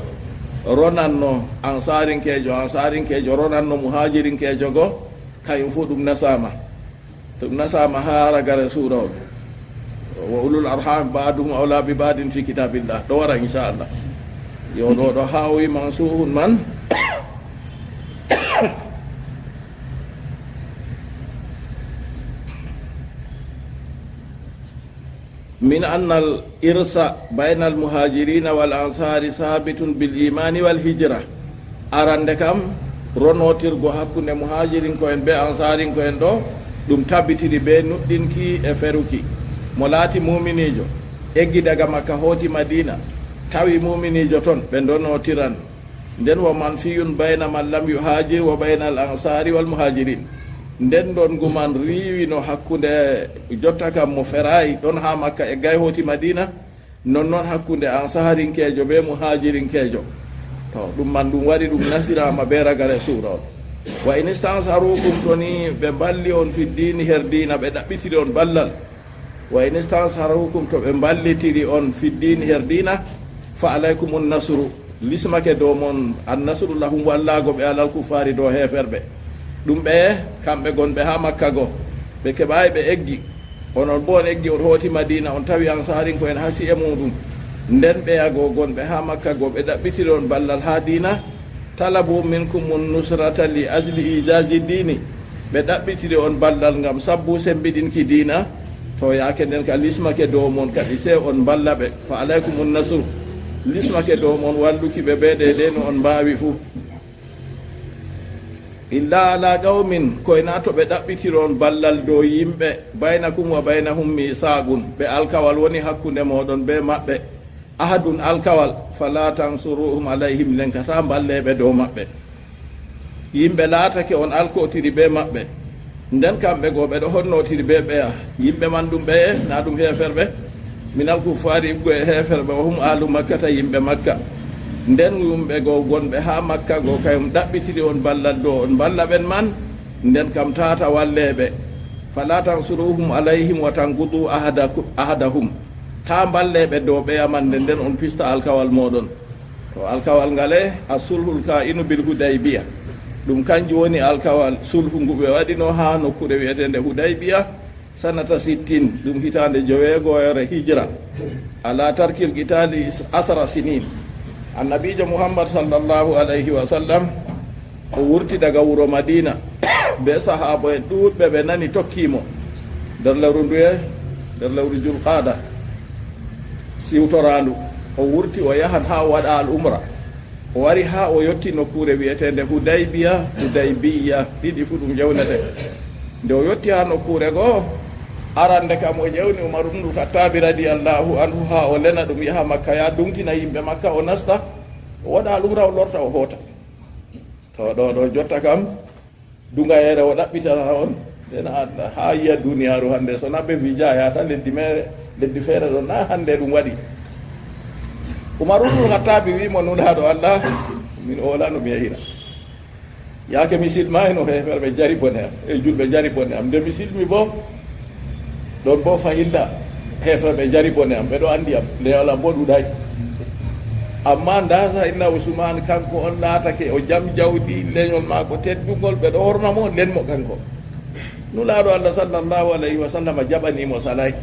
ronanno ansarinkeejo, ansarinkeejo ronanno muhajirinkeejo go, kayum fuu ɗum nasaama. To ɗum nasaama haa ragare suura on. Wa ulul arham ba'duhum awla bi ba'din fi kitabillah. Ɗo wara, inchallah. Yo ɗo ɗo haawi mansuhun man. Min annal irsa baynal muhajirina wal ansari sabitun bil imani wal hijra. Arande kam, ronootirgo hakkunde muhajirinko'en bee ansarinko'en ɗo, ɗum tabitiri bee nuɗɗinki e feruki. Mo laati muuminiijo, eggi daga Makka hooti Madiina, tawi muuminiijo ton, ɓe ndonootiran. Nden wa manfiyun bayna man lam yuhajir wa baynal ansari wal muhajirin. Nden ndongu man riiwino hakkunde jotta kam mo feraay ɗon haa Makka e gay hooti Madiina, non non hakkunde ansaharinkeejo bee muhaajirinkeejo. To, ɗum man ɗum waɗi ɗum nasiraama bee ragare suura on. Wa in istansarukum, to ni ɓe mballi on fi diini her diina, ɓe ɗaɓɓitiri on ballal. Wa in istansarukum, to ɓe mballitiri on fi diini her diina, fa alaykumun nasru, lismake dow mon, an nasru lahum, wallaago ɓe alal kuffaari dow heeferɓe. Ɗum ɓeye, kamɓe gonɓe haa Makka go, ɓe keɓaay ɓe eggi. Onon boo on eggi, on hooti Madiina, on tawi ansaharinko'en haa si'e muuɗum. Nden ɓeya go gonɓe haa Makka go, ɓe ɗaɓɓitiri on ballal haa diina, talabu minkumun nusrata li ajli ijaji diini, ɓe ɗaɓɓitiri on ballal ngam sabbu sembiɗinki diina. To, yaake nden ka lismake dow mon kadi, sey on mballa ɓe. Fa alaykumun nasru, lismake dow mon walluki ɓe bee deydey no on mbaawi fuu. Illa ala qawmin, koy naa to ɓe ɗaɓɓitiri on ballal dow yimɓe, baynakum wa baynahum misaaqun, ɓe alkawal woni hakkunde mooɗon bee maɓɓe, ahadun, alkawal, fala tansuruhum alayhim, nden ka taa mballe ɓe dow maɓɓe. Yimɓe laatake on alkotiri bee maɓɓe. Nden kamɓe go ɓe ɗo honnootiri bee ɓeya. Yimɓe man ɗum ɓeye, naa ɗum heeferɓe? Minal kuffaari, iggo e heeferɓe, wa hum aalu Makkata, yimɓe Makka. Nden yimɓe go gonɓe haa Makka go kayum ɗaɓɓitiri on ballal dow on mballa ɓen man, nden kam taa ta walle ɓe. Fala tansuruhum alayhim wa tanqudu ahadaku-, ahadahum. Taa mballe ɓe dow ɓeya man, nden nden on pista alkawal mooɗon. To, alkawal ngale, as-sulhul kaa'inu bil Hudaybiya. Ɗum kanjum woni alkawal sulhu ngu ɓe waɗino haa nokkuure wi'eteende Hudaybiya, sanata sittin, ɗum hitaande joweegoyere hijra. Ala tarkil qitaali is-, asara sinin. Annabiijo Muhammad sallallahu alayhi wa sallam, o wurti daga wuro Madiina bee sahaabo'en ɗuuɗɓe, ɓe nani tokki mo nder lewru nduye? Nder lewru Julqaada siwtoraandu. O wurti, o yahan haa o waɗa al-umra. O wari haa o yotti nokkuure wi'eteende Hudaybiya, Hudaybiya, ɗiɗi fuu ɗum jewnete. Nde o yotti haa nokkuure go, arande kam o jewni Umar ibnul Khattabi radiyallahu anhu haa o lena ɗum yaha Makka, yaa duŋtina yimɓe Makka, o nasta, o waɗa al-umra, o lorta, o hoota. To, ɗo, ɗo jotta kam, duŋayeere o ɗaɓɓitata on, nden a, haa yi'a duniyaaru hannde, so na ɓe visa yaata leddi meere, leddi feere ɗon, na hannde ɗum waɗi. Umar ibnul Khattabi wi'i mo, "Nulaaɗo Allah, min o wala no mi yahira. Yaake mi silmaayno, heeferɓe njari bone am, e julɓe njari bone am. Nde mi silmi boo, ɗon boo fahinta, heeferɓe njari bone am, ɓe ɗo anndi am, lenyol am boo ɗuuɗaay. Ammaa ndaa Sayyidina Usmaan, kanko on laatake o jam jawdi, lenyol maako teddungol, ɓe ɗo horma mo, len mo kanko." Nulaaɗo Allah sallallahu alayhi wa sallam jaɓani mo salaay.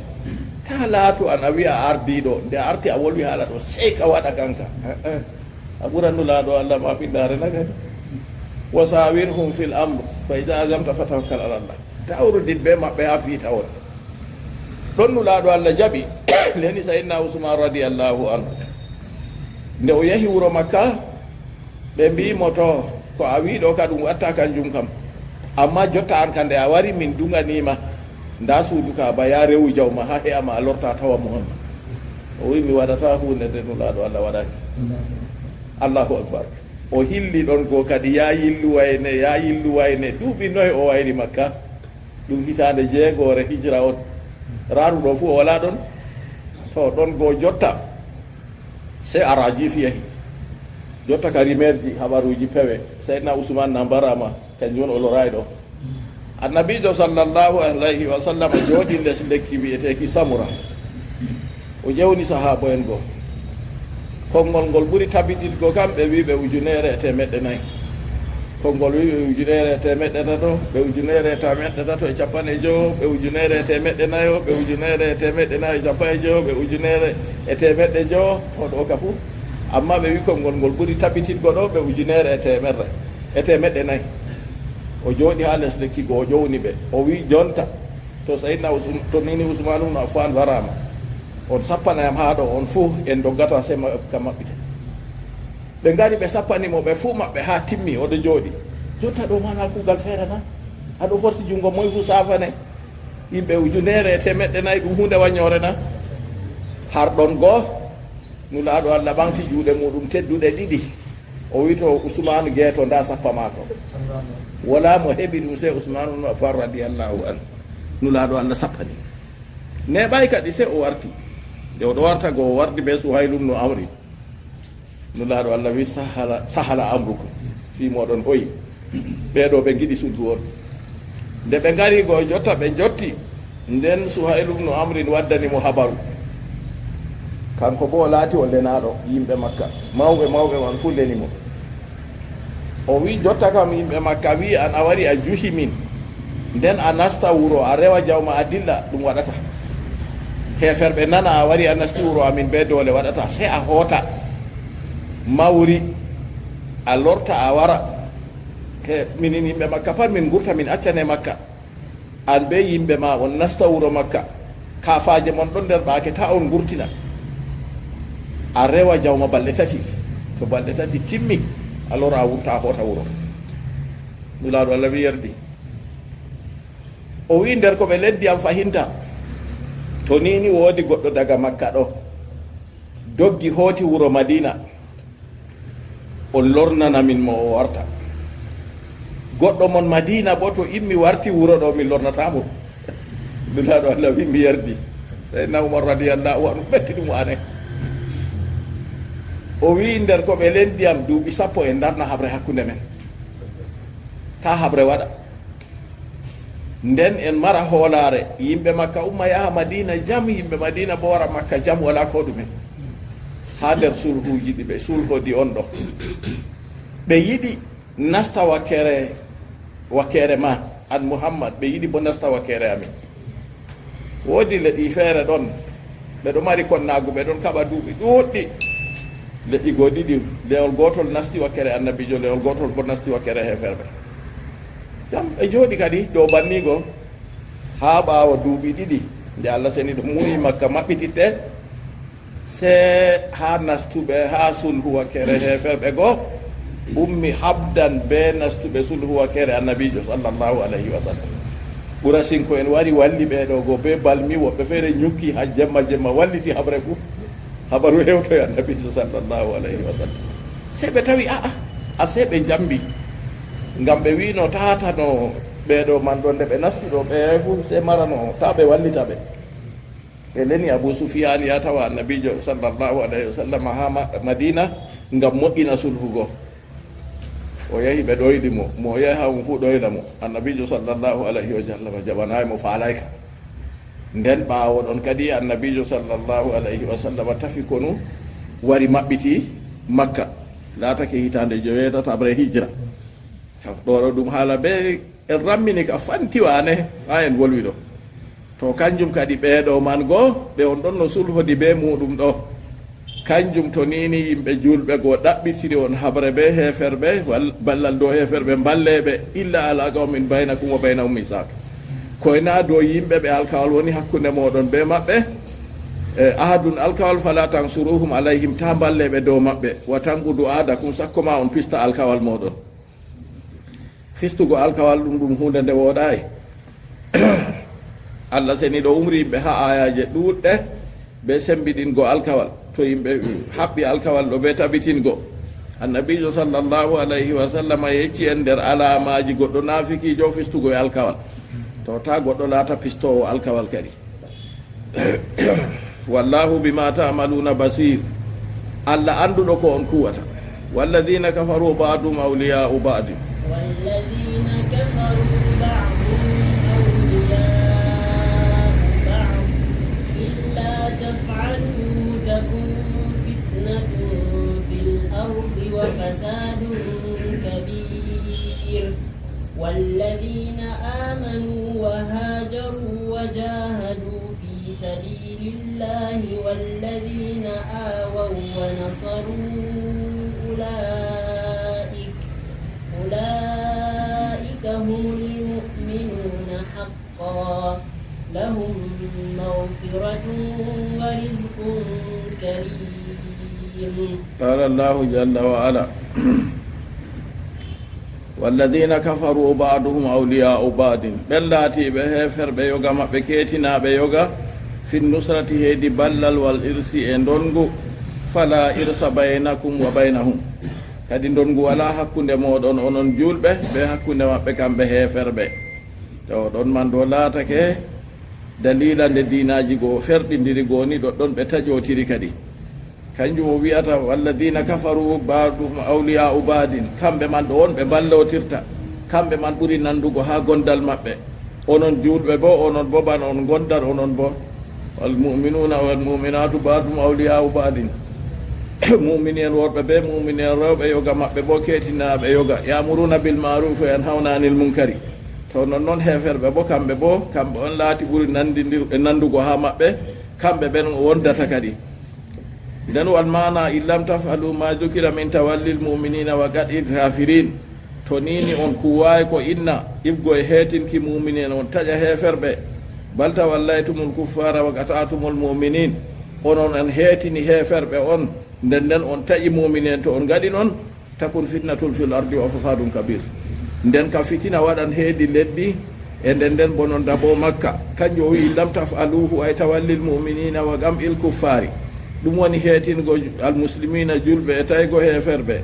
Taa laatu an a wi'a ardiiɗo, nde a arti a wolwi haala ɗo, sey ka waɗa kanka. Eh, eh. A ɓuran Nulaaɗo Allah ma findaare na kadi. "Wa sawirhum fil amr, fa iza azamta fatawakkal ala Allah." Tawrudin bee maɓɓe haa fii tawon. Ɗon Nulaaɗo Allah jaɓi, leni Sayyidina Usmaan radiyallahu anhu. Nde o yahi wuro Makka, ɓe mbi'i mo, "To, ko a wi'i ɗo ka ɗum watta kanjum kam. Ammaa jotta an ka nde a wari min duŋanii ma. Ndaa suudu ka ba, yaa rewu jaw ma haa he'a ma a lorta tawa mo on." O wi'i, "Mi waɗataa huunde nde Nulaaɗo Allah waɗaaki." Allahu Akbar. O hilli ɗon go kadi, yaa yillu wayne, yaa yillu wayne. Duuɓi noy o wayri Makka? Ɗum hitaande jeegoore hijra on. Raaruɗo fuu o walaa ɗon. To, ɗon go jotta. Sey Arajiif yahi. Jotta ka rimeerji, habaruuji pewe. Sayyidina Usmaan na mbaraama, kanjum woni o loraay ɗo. Annabiijo sallallahu alayhi wa sallam jooɗi les lekki wi'eteeki Samura. O ƴewni sahaabo'en go. Konngol ngol ɓuri tabititgo kam, ɓe wi'i ɓe ujuneere e teemeɗɗe nayi. Konngol wi'i ɓe ujuneere e teemeɗɗe tato, ɓe ujuneere e teemeɗɗe tato e cappanɗe jowo, ɓe ujuneere e teemeɗɗe nayo, ɓe ujuneere e teemeɗɗe nayo e cappanɗe jowo, ɓe ujuneere e teemeɗɗe jowo, to ɗo ka fuu. Ammaa ɓe wi'i konngol ngol ɓuri tabititgo ɗo, ɓe ujuneere e teemerre e teemeɗɗe nayi. O jooɗi haa les lekki go, o ƴowni ɓe. O wi'i, "Jonta, to Sayyidina Usm-, to nini Usmaan ibn Affaan waraama, on sappana yam haa ɗo, on fuu en doggata sey ma-, ka maɓɓita." Ɓe ngari ɓe sappani mo, ɓe fuu maɓɓe haa timmi, o ɗo jooɗi. Jonta ɗo mana kuugal feere na? A ɗo forti junngo moy fuu saafane? Yimɓe ujuneere e teemeɗɗe nayi, ɗum huunde wanyoore na? Har ɗon go, Nulaaɗo Allah ɓaŋgti juuɗe muuɗum tedduɗe ɗiɗi. O wi to Usmaanu geeto nda sappa maako. Wala mo heɓi ɗum sey Usmaanu ibn Affan radiyallahu anhu. Nulaaɗo Allah sappani. Neeɓaay kadi sey o warti. Nde o ɗo warta go o wardi be Suhaylu ibn Amri. Nulaaɗo Allah wi sahala, sahala amrukum. Fii mooɗon hoyi. Ɓee ɗo ɓe ngiɗi sulhu on. Nde ɓe ngari go jotta ɓe jotti. Nden Suhaylu ibn Amrin waddani mo habaru. Kanko boo o laati o lenaaɗo yimɓe Makka. Mawɓe mawɓe man fuu leni mo. O wi jotta kam yimɓe Makka wi an a wari a juhi min. Nden a nasta wuro a rewa jawma a dilla ɗum waɗata. Heeferɓe nana a wari a nasti wuro amin be doole waɗata. Sey a hoota mawri a lorta a wara. He minin yimɓe Makka pat min ngurta min accane Makka. An be yimɓe ma on nasta wuro Makka. Kafaaje mon ɗon nder ɓaake ta on ngurtina. A rewa jawma balɗe tati. To balɗe tati timmi a lora a wurta a hoota wuro. Nulaaɗo Allah wi yerdi. O wi nder ko ɓe leddi am fahinta. To ni ni woodi goɗɗo daga Makka ɗo. Doggi hooti wuro Madina. O lornana min mo o warta. Goɗɗo mon Madina bo to immi warti wuro ɗo min lornata mo. Nulaaɗo Allah wi mi yerdi. Seydina Umar radiyallahu anhu ɓetti ɗum wane. O wi nder ko ɓe lendi am duuɓi sappo en darna habre hakkunde men. Ta habre waɗa. Nden en mara hoolaare, yimɓe Makka umma yaha Madina jam, yimɓe Madina bo wara Makka jam, wala ko ɗume. Haa nder sulhuuji ɗi ɓe sulhodi on ɗo. Ɓe yiɗi nasta wakkere, wakkere ma, an Muhammad, ɓe yiɗi bo nasta wakkere amin. Woodi leɗɗi feere ɗon, ɓe ɗo mari konnaagu, ɓe ɗon kaɓa duuɓi ɗuuɗɗi. Leɗɗi goo ɗiɗi, lewol gootol nasti wakkere annabiijo, lewol gootol bo nasti wakkere heeferɓe. Jam ɓe jooɗi kadi dow banniigo haa ɓaawo duuɓi ɗiɗi, nde Allah seniiɗo muuyi Makka maɓɓititte, sey haa nastuɓe haa sulhu wakkere heeferɓe goo ummi habdan bee nastuɓe sulhu wakkere annabiijo sallallahu alayhi wa sallam. Qurayshinko'en wari walli ɓe ɗo goo bee balmi, woɓɓe feere nyukki haa jemma jemma walliti habre fuu. Habaru hewtoy annabiijo sallallahu alayhi wa sallam. Sey ɓe tawi a'a, asey ɓe njambi. Ngam ɓe wi'no taatano ɓee ɗo man ɗo nde ɓe nasti ɗo ɓe fuu sey marano ta ɓe wallita ɓe. Ɓe leni Abu Sufiyaan ya tawa annabiijo sallallahu alayhi wa sallam haa Ma-, Madina ngam moƴƴina sulhu go. O yahi ɓe ɗoyli mo, mo o yahi haa mo fuu ɗoyla mo. Annabiijo sallallahu alayhi wa sallam jaɓanaay mo, faalaay ka. Nden ɓaawo ɗon kadi annabiijo sallallahu alayhi wa sallam tafi konu wari maɓɓiti Makka. Laatake hitaande joweetataɓre hijra. Ɗo ɗo ɗum haala be en rammini ka fanti waane haa en wolwi ɗo. To kanjum kadi ɓee ɗo man goo, ɓe on ɗon no sulhodi bee muuɗum ɗo. Kanjum to nii ni yimɓe juulɓe goo ɗaɓɓitiri on haɓre bee heeferɓe, wal-, ballal dow heeferɓe, mballee ɓe, illa alaa qawmin baynakum wa baynahum misaaq. Koy naa dow yimɓe ɓe alkawal woni hakkunde mooɗon bee maɓɓe, e ahadun alkawal, falaa tansuruhum alayhim, taa mballee ɓe dow maɓɓe, wa tanqudu ahadakum, sakko maa on pista alkawal mooɗon. Fistugo alkawal ɗum, ɗum huunde nde wooɗaay. Allah seniiɗo umri yimɓe haa aayaaje ɗuuɗɗe bee sembiɗingo alkawal. To yimɓe haɓɓi alkawal ɗo bee tabitingo. Annabiijo sallallahu alayhi wa sallam yecci en nder alaamaaji goɗɗo naafikiijo fistugo e alkawal. To taa goɗɗo laata pistoowo alkawal kadi. Wallahu bima ta'maluna basir. Allah annduɗo ko on kuwata. Walladhina kafaru ba'duhum awliya'u ba'd. والذين كفروا بعضهم أولياء بعض إلا تفعلوا تكن فتنة في الأرض وفساد كبير. والذين آمنوا وهاجروا وجاهدوا في سبيل الله والذين آووا ونصروا أولئك، أولئك هم المؤمنون حقا، لهم مغفرة ورزق كريم. قال الله جل وعلا، والذين كفروا بعضهم أولياء بعض. Ɓen laatiiɓe heeferɓe yoga maɓɓe keetinaaɓe yoga, في النصرة heedi ballal, والإرث e ndongu, فلا إرث بينكم وبينهم. Kadi ndonngu walaa hakkunde mooɗon onon juulɓe, bee hakkunde maɓɓe kamɓe heeferɓe. To ɗon man ɗo laatake daliila nde diinaaji goo ferɗindiri goo ni ɗoɗɗon ɓe taƴootiri kadi. Kanjum o wi'ata, "Walladina kafaru ba'duhum awliya'u ba'din." Kamɓe man ɗo on ɓe mballootirta. Kamɓe man ɓuri nanndugo haa gondal maɓɓe. Onon juulɓe boo, onon boo bana on ngondan onon boo. "Wal mu'minuna wal mu'minatu ba'duhum awliya'u ba'din." Mu'mini en worɓe bee mu'mini en rewɓe yoga maɓɓe boo keetinaaɓe yoga. "Ya'muruna bil ma'rufi wa yanhawna anil munkari." To nonnon heeferɓe boo, kamɓe boo, kamɓe on laati ɓuri nanndindir-, nanndugo haa maɓɓe, kamɓe ɓen wondata kadi. Nden wal maana, "In lam taf'alu ma dhukira min tawallil mu'minina wa qat'il kafirin." To ni ni on kuwaay ko inna, ibgo e heetinki mu'mini en, on taƴa heeferɓe. "Bal tawallaytumul kuffara wa qata'tumul mu'minin." Onon on heetini heeferɓe on, nden nden on taƴi mu'mini en. To on ngaɗi non, "Takun fitnatun fil ardi wa fasadun kabir." Nden ka fitina waɗan heedi leddi, e nden nden bononda boo Makka. Kanjum o wi'i, "Lam taf'aluhu ay tawallil mu'minina wa qam'il kuffari." Ɗum woni heetingo almuslimina juulɓe e taygo heeferɓe.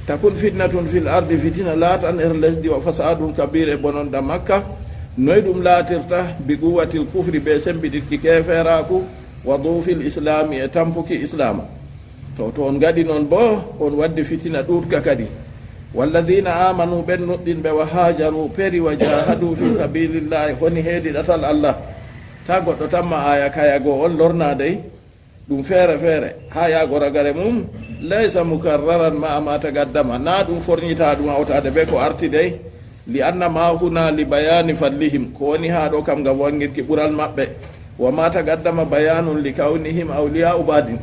"Takun fitnatun fil ardi", fitina laatan her lesdi, "wa fasadun kabir", e bononda Makka. Noy ɗum laatirta? "Bi quwwatil kufri", bee sembiɗitki keeferaaku, "wa du'fil islami", e tampuki islaama. To, to on ngaɗi non boo, on waddi fitina ɗuuɗka kadi. "Walladina amanu", ɓen nuɗɗinɓe, "wa hajaru", peri, "wa jahadu fi sabilillahi", honi heedi ɗatal Allah. Ta goɗɗo tamma aya kaya goo on lorna dey. Ɗum feere feere, haa yaago ragare mum, "laysa mukarraran ma'a ma taqaddama", na ɗum fornyita ɗum hawtaade bee ko arti dey. "Li anna ma huna li bayani fadlihim", ko woni haa ɗo kam ngam wangirki ɓural maɓɓe. "Wa ma taqaddama bayanun li kawnihim awliya'u ba'din."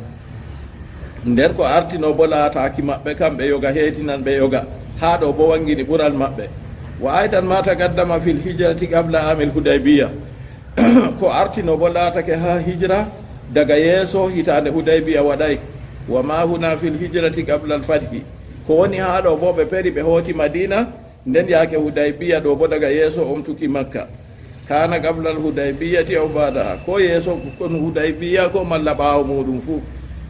Nden ko artino boo laataaki maɓɓe kamɓe yoga heetinanɓe yoga, haa ɗo boo wangini ɓural maɓɓe. "Wa aidan ma taqaddama fil hijrati qabla amil Hudaybiya." Ko artino boo laatake haa hijra daga yeeso hitaande Hudaybiya waɗay. "Wa ma huna fil hijrati qabla al fathi." Ko woni haa ɗo boo ɓe peri ɓe hooti Madina, nden yaake Hudaybiya ɗo boo daga yeeso omtuki Makka. "Kana qabla al Hudaybiyati aw ba'daha." Ko yeeso kon Hudaybiya ko malla ɓaawo muuɗum fuu.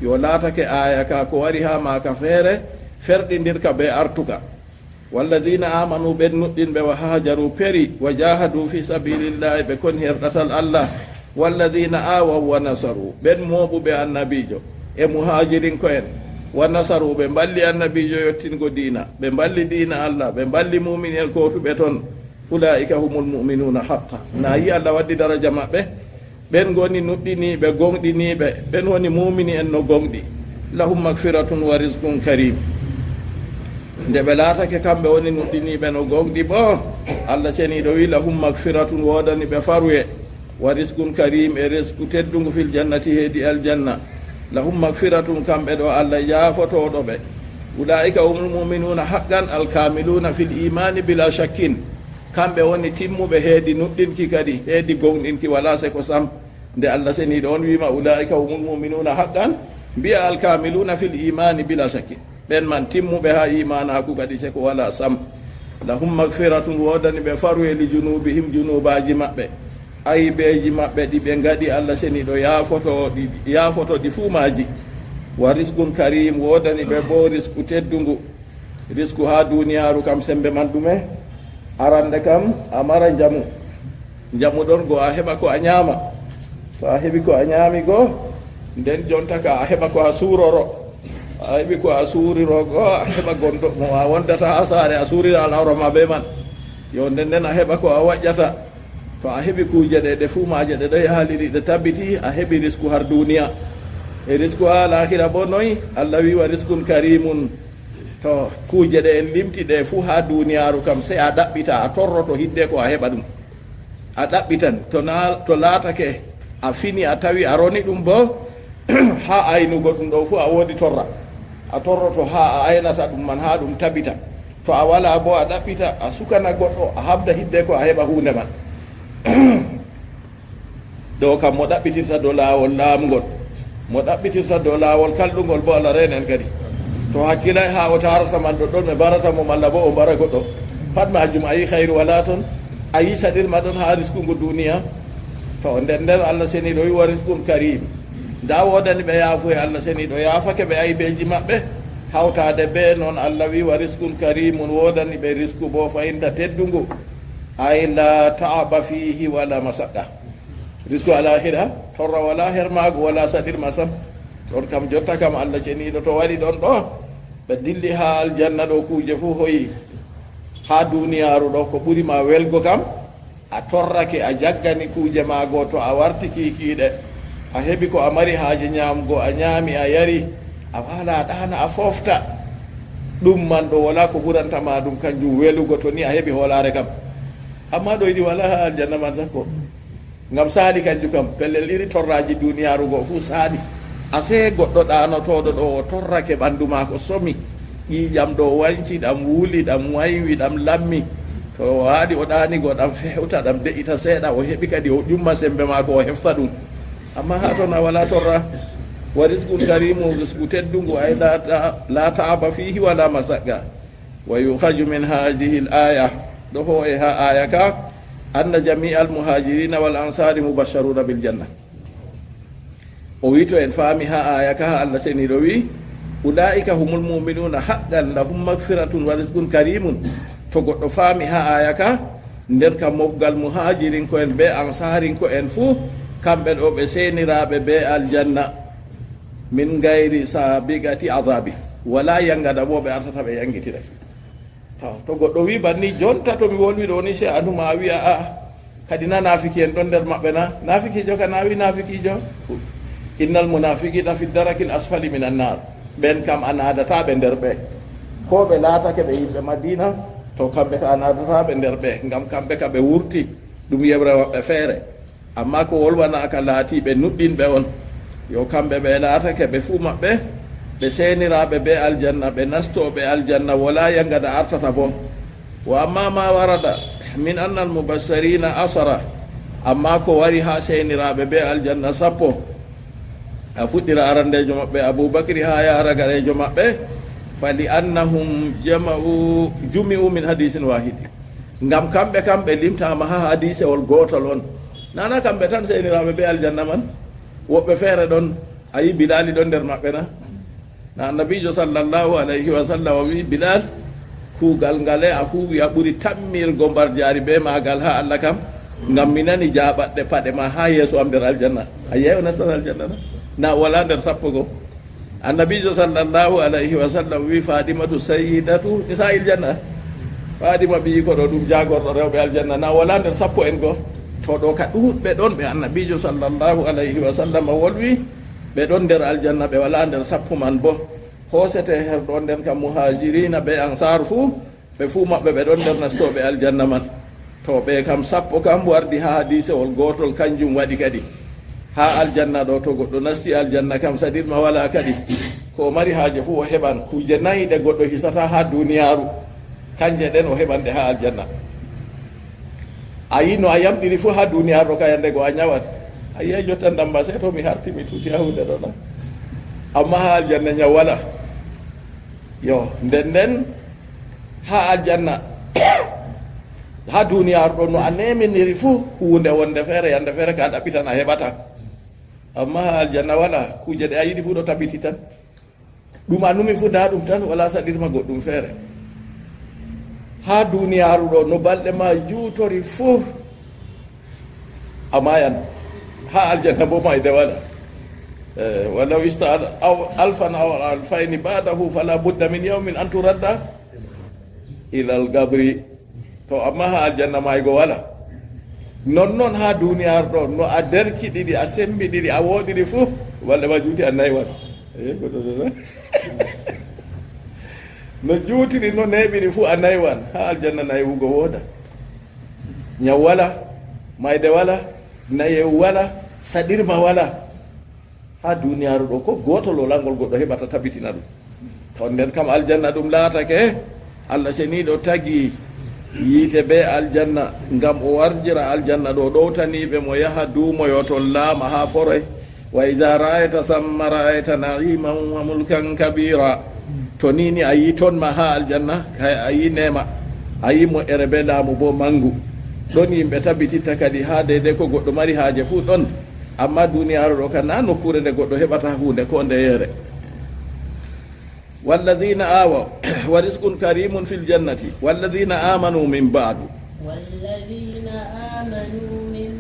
Yo laatake aya ka ko wari haa maaka feere, ferɗindirka bee artuka. "Walladina amanu", ɓen nuɗɗinɓe, "wa hajaru", peri, "wa jahadu fi sabilillahi", ɓe koni her ɗatal Allah. "Walladina awaw wa nasaru", ɓen mooɓuɓe annabiijo e muhajirinko'en, "wa nasaru", ɓe mballi annabiijo yottingo diina, ɓe mballi diina Allah, ɓe mballi mu'mini en kootuɓe ton. "Ulaika humul mu'minuna haqqa." Na yi Allah waddi daraja maɓɓe? Ɓen ngoni nuɗɗiniiɓe, goŋɗiniiɓe, ɓen woni muumini en no goŋɗi. "Lahum magfiratun wa rizqun karim." Nde ɓe laatake kamɓe woni nuɗɗiniiɓe no goŋɗi boo, Allah ceniiɗo wi'i, "Lahum magfiratun", woodani ɓe faruye, "wa rizqun karim", e risku teddungu, "fil jannati", heedi aljanna. "Lahum magfiratun", kamɓe ɗo Allah yaafotooɗo ɓe. "Ulaika humul mu'minuna haqqan alkamiluna fil imani bila shakkin." Kamɓe woni timmuɓe heedi nuɗɗinki kadi, heedi goŋɗinki, walaa seko sam. Nde Allah seniiɗo on wi'ima, "Ulaika humul mu'minuna haqqan", mbi'a, "Alkamiluna fil imani bila shakkin." Ɓen man timmuɓe haa imaanaaku kadi seko walaa sam. "Lahum magfiratun", woodani ɓe faruye, "li junubihim", junuubaaji maɓɓe. Aybeeji maɓɓe ɗi ɓe ngaɗi, Allah seniiɗo yaafoto ɗi, yaafoto ɗi fuu maaji. "Wa rizqun karim", woodani ɓe boo risku teddungu. Risku haa duniyaaru kam, sembe man ɗume? Arande kam, a mara njamu. Njamu ɗon go a heɓa ko a nyaama. To a heɓi ko a nyaami go, nden jonta ka a heɓa ko a suuroro. A heɓi ko a suuriro go, a heɓa gondo mo a wondata haa saare, a suurira al'awra ma bee man. Yo, nden nden a heɓa ko a waƴƴata. To a heɓi kuuje ɗe, ɗe fuu maaje ɗe ɗo yaaliri, ɗe tabbiti, a heɓi risku har duniya. E risku haa laahira boo noy? Allah wi'i, "Wa rizqun karimun." To kuuje ɗe en limti ɗe fuu haa duniyaaru kam, sey a ɗaɓɓita, a torroto hiddeko a heɓa ɗum. A ɗaɓɓitan, to na, to laatake a fini, a tawi a roni ɗum boo, haa aynugo ɗum ɗo fuu a woodi torra. A torroto haa a aynata ɗum man, haa ɗum tabita. To a walaa boo, a ɗaɓɓita, a sukana goɗɗo, a haɓda hiddeko a heɓa huunde man. Ɗo kam mo ɗaɓɓitirta dow laawol laaɓngol, mo ɗaɓɓitirta dow laawol kalɗungol boo, Allah reena en kadi. To hakkilay haa o taarata man ɗoɗɗon, ɓe mbarata mo malla boo o mbara goɗɗo. Pat maajum a yi hayru walaa ton, a yi saɗirma ɗon haa risku ngu duniya. To nden nden Allah seniiɗo wi'i, "Wa rizqun karim." Ndaa woodani ɓe yaafuye, Allah seniiɗo yaafake ɓe aybeeji maɓɓe. Hawtaade bee noon, Allah wi, "Wa rizqun karimun", woodani ɓe risku boo fayinta teddungu, ay laa ta'aba fiihi wala masaqqa. Risku alaakhira, torra wala her maagu, wala saɗirma sam. Ɗon kam jotta kam Allah ceniiɗo to waɗi ɗon ɗo, ɓe dilli haa aljanna ɗo kuuje fuu hoyi. Haa duuniyaaru ɗo ko ɓuri ma welgo kam, a torrake, a jaggani kuuje maago, to a warti kiikiiɗe, a heɓi ko a mari haaje nyaamgo, a nyaami, a yari, a waala, a ɗaana, a foofta. Ɗum man ɗo wala ko ɓuranta ma ɗum, kanjum welugo, to ni a heɓi hoolaare kam. Amma ɗo yiɗi wala haa aljanna man sakko. Ngam saali kanjum kam, pellel iri torraaji duuniyaaru go fuu saali. Asee goɗɗo ɗaanotooɗo ɗo o torrake ɓandu maako somi. Ƴiiƴam ɗo wañci, ɗam wuli, ɗam waywi, ɗam lammi. To o haaɗi o ɗaani go, ɗam fewta, ɗam de'ita seeɗa, o heɓi kadi o ƴumma sembe maako, o hefta ɗum. Amma haa ton a wala torra. Wa rizqun karimu, risku teddungu, ay la ta-, la ta'aba fiihi wala masaqqa. Wa yukhaju min hadhihi al-aya, ɗo hoo'e haa aya ka, anna jami'a al-muhajirina wal ansari mubashsharuna bil janna. O wi to en faami haa aya ka, Allah seniiɗo wi, "Ula'ika humul mu'minuna haqqan lahum maghfiratun wa rizqun karimun." To goɗɗo faami haa aya ka, nden kam mobgal muhajirinko'en bee ansarinko'en fuu, kamɓe ɗo ɓe seeniraaɓe bee aljanna, min gayri sabiqati azabi, wala yangada boo ɓe artata ɓe yangitira. To, to goɗɗo wi banni, jonta to mi wolwi ɗo ni, sey anuma a wi'a, "A'a, kadi na naafiki en ɗon nder maɓɓe na?" Naafikiijo ka na wi naafikiijo. "Innal munafiqina fi darakil asfali minan nar." Ɓen kam a naadataa ɓe nder ɓe. Ko ɓe laatake ɓe yimɓe Madina, to kamɓe ka a naadataa ɓe nder ɓe, ngam kamɓe ka ɓe wurti, ɗum yeɓre maɓɓe feere. Amma ko wolwanaaka laatiiɓe nuɗɗinɓe on, yo kamɓe ɓe laatake ɓe fuu maɓɓe, ɓe seeniraaɓe bee aljanna, ɓe nastooɓe aljanna, walaa yangada artata boo. Wa amma ma warada min annal mubassirina asara, amma ko wari haa seeniraaɓe bee aljanna sappo, a fuɗɗira arandeejo maɓɓe Abu Bakri haa yaara gareejo maɓɓe, fa li annahum jama'u, jumi'u min hadisin wahidi. Ngam kamɓe kam ɓe limtaama haa hadiisewol gootol on. Nana kamɓe tan seeniraaɓe bee aljanna man. Woɓɓe feere ɗon, a yi Bilaali ɗon nder maɓɓe na? Na Annabiijo sallallahu alayhi wa sallam o wi'i Bilaal, "Kuugal ngale a huuwi a ɓuri tammirgo mbarjaari bee maagal haa Allah kam, ngam mi nani jaaɓaɗɗe paɗe ma haa yeeso am nder aljanna." A yi'ay o nastan aljanna na? Na o walaa nder sappo go. Annabiijo sallallahu alayhi wa sallam wi'i Faadimatu sayyidatu nisa'il janna. Faadima ɓiyiiko ɗo ɗum jaagorɗo rewɓe aljanna na, walaa nder sappo en go. To ɗo ka ɗuuɗɓe ɗon ɓe Annabiijo sallallahu alayhi wa sallam wolwi, ɓe ɗon nder aljanna, ɓe walaa nder sappo man bo. Hoosete her ɗo nden kam Muhaajiriina be Ansaar fuu, ɓe fuu maɓɓe ɓe ɗon nder nastooɓe aljanna man. To ɓe kam sappo kam wardi haa hadiisewol gootol, kanjum waɗi kadi. Haa aljanna ɗo, to goɗɗo nasti aljanna kam, saɗirma walaa kadi. Ko o mari haaje fuu o heɓan. Kuuje nayi ɗe goɗɗo hisata haa duuniyaaru, kanje ɗen o heɓan ɗe haa aljanna. A yi no a yamɗiri fuu haa duuniyaaru ɗo, ka yande go a nyawan. A yi'ay jotta ndamba, sey to mi harti mi tuuti haa huunde ɗo na. Amma haa aljanna nyaw walaa. Yo, nden nden, haa aljanna, haa duuniyaaru ɗo, no a neeminiri fuu huunde wonde feere, yande feere ka a ɗaɓɓitan a heɓata. Amma haa aljanna walaa, kuuje ɗe a yiɗi fuu ɗo tabiti tan. Ɗum a numi fuu ndaa ɗum tan, walaa saɗirma goɗɗum feere. Haa duuniyaaru ɗo, no balɗe ma juutori fuu, a maayan. Haa aljanna boo mayde walaa. Eh, walaw ista al-, aw alfan aw alfayni ba'dahu fala budda min yawmin an turadda ilal qabri. To, amma haa aljanna maaygo walaa. Nonnon haa duuniyaaru ɗo, no a derki ɗiɗi, a sembi ɗiɗi, a wooɗiri fuu, balɗe ma juuti a naywan. Eh, ko ɗo ɗo ɗo. No juutiri, no neeɓiri fuu a naywan. Haa aljanna naywugo wooda. Nyaw walaa, mayde walaa, nayewu walaa, saɗirma walaa. Haa duuniyaaru ɗo, ko gootol walaa ngol goɗɗo heɓata tabitina ɗum. To nden kam aljanna ɗum laatake, Allah ceniiɗo tagi yiite bee aljanna, ngam o warjira aljanna ɗo ɗowtaniiɓe mo yaha duumoyo ton laama haa foroy. Wa iza ra'ayta samma ra'ayta na'iman wa mulkan kabira. To ni ni a yi ton ma haa aljanna, kay a yi neema, a yi moƴƴere bee laamu boo manngu. Ɗon yimɓe tabititta kadi haa deydey ko goɗɗo mari haaje fuu ɗon. Amma duuniyaaru ɗo kam naa nokkuure nde goɗɗo heɓata huunde koo ndeyeere. والذين آووا ورزق كريم في الجنة والذين آمنوا من بعد. والذين آمنوا من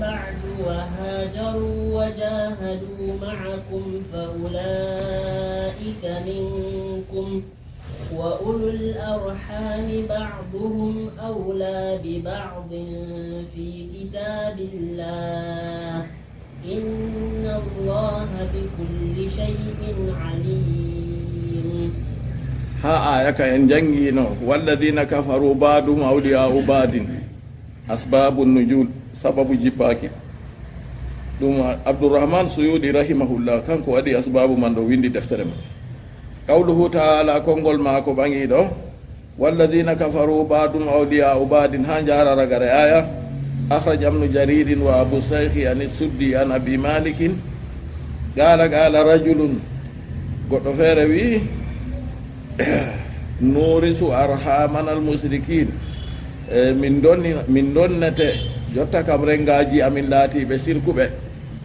بعد وهاجروا وجاهدوا معكم فأولئك منكم وأولو الأرحام بعضهم أولى ببعض في كتاب الله إن الله بكل شيء عليم. Ha aya ka en janngiino, والذين كفروا بعضهم أولياء بعض. Asbabu nujul, sababu jippaaki. Ɗum Abdurrahman Suyuɗi rahimahullah, kanko waɗi asbabu man ɗo, windi deftere man. Qawluhu ta'ala, konngol maako ɓaŋiiɗo, والذين كفروا بعضهم أولياء بعض, haa njaara ragare aya. أخرج ابن جرير وأبو الشيخ عن السدي عن أبي مالك قال قال رجل, goɗɗo feere wi'i, نورث أرحامنا المشركين, e, min donni, min donnete jotta kam renngaaji amin laatiiɓe sirkuɓe,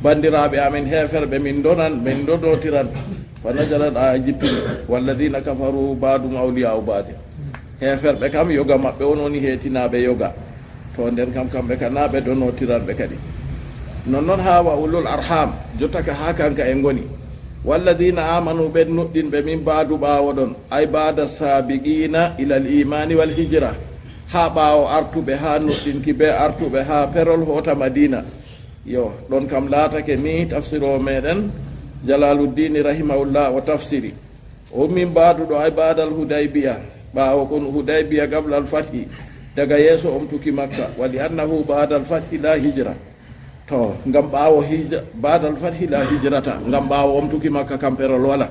banndiraaɓe amin heeferɓe, min donan, min donootiran. فنزلت, aya jippini, والذين كفروا بعضهم أولياء بعض. Heeferɓe kam, yoga maɓɓe on woni heetinaaɓe yoga. To nden kam, kamɓe ka naa ɓe donootiranɓe kadi. Non non haa وأولو الأرحام, jotta ka haa kanka en ngoni. والذين آمنوا, ɓen nuɗɗinɓe, من بعد, ɓaawo ɗon, أي بعد السابقين إلى الإيمان والهجرة, haa ɓaawo artuɓe haa nuɗɗinki bee artuɓe haa perol hoota Madiina. Yo, ɗon kam laatake ni tafsiroowo meɗen Jalaaluddini rahimahullah o tafsiri. O min baadu ɗo, أي بعد الحديبية, ɓaawo kon Hudaybiya, قبل الفتح, daga yeeso omtuki Makka. ولأنه بعد الفتح لا هجرة. To, ngam ɓaawo hij-, بعد الفتح لا هجرة, ngam ɓaawo omtuki Makka kam perol wala.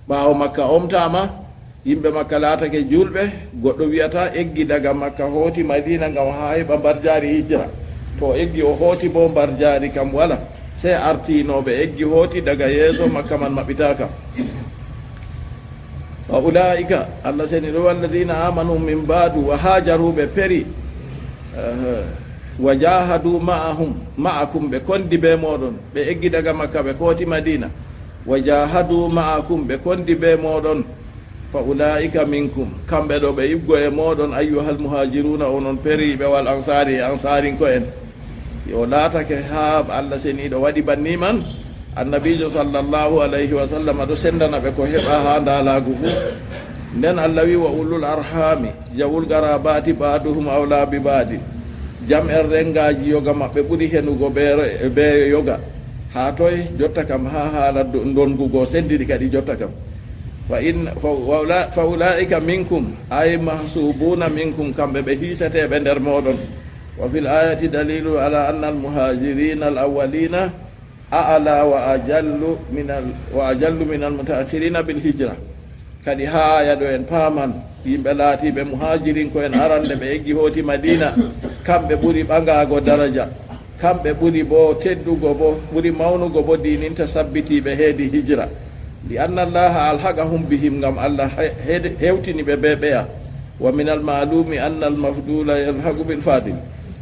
Ɓaawo Makka omtaama, yimɓe Makka laatake juulɓe, goɗɗo wi'ata eggi daga Makka hooti Madiina ngam haa heɓa mbarjaari hijra. To eggi o hooti boo, mbarjaari kam wala, sey artiinooɓe eggi hooti daga yeeso Makka man maɓɓitaaka. وأولئك, Allah seni ɗo, والذين آمنوا من بعد وهاجروا, ɓe peri, eh, وجاهدوا معهم, معكم, ɓe kondi bee mooɗon, ɓe eggi daga Makka ɓe kooti Madiina. وجاهدوا معكم, ɓe kondi bee mooɗon. فأولئك منكم, kamɓe ɗo ɓe ibgo e mooɗon, أيها المهاجرون, onon periiɓe, والأنصار, e Ansaarinko'en. Yo laatake haa Allah seniiɗo waɗi banni man, Annabiijo sallallahu alayhi wa sallam ɗo sendana ɓe ko heɓa haa ndaalaagu fuu. Nden Allah wi, وأولو الأرحام ذوي القرابة بعضهم أولى ببعض. Jam'en renngaaji yoga maɓɓe ɓuri henugo bee re-, bee yoga. Haa toy? Jotta kam haa haala do-, ndongu go sendiri kadi jotta kam. فإن، فأولا-، فأولئك منكم، أي محسوبون منكم, kamɓe ɓe hiiseteeɓe nder mooɗon. وفي الآية دليل على أن المهاجرين الأولين أعلى وأجل من ال-، وأجل من المتأخرين بالهجرة. Kadi haa aya ɗo en paaman, yimɓe laatiiɓe muhaajirinkoo'en arande ɓe eggi hooti Madiina, kamɓe ɓuri ɓaŋgaago daraja, kamɓe ɓuri boo teddugo boo, ɓuri mawnugo boo diininta sabbitiiɓe heedi hijra. لأن الله ألحقهم بهم, ngam Allah he-, he-, hewtini ɓe bee ɓeya. ومن المعلوم أن المفضول يلحق بالفاضل.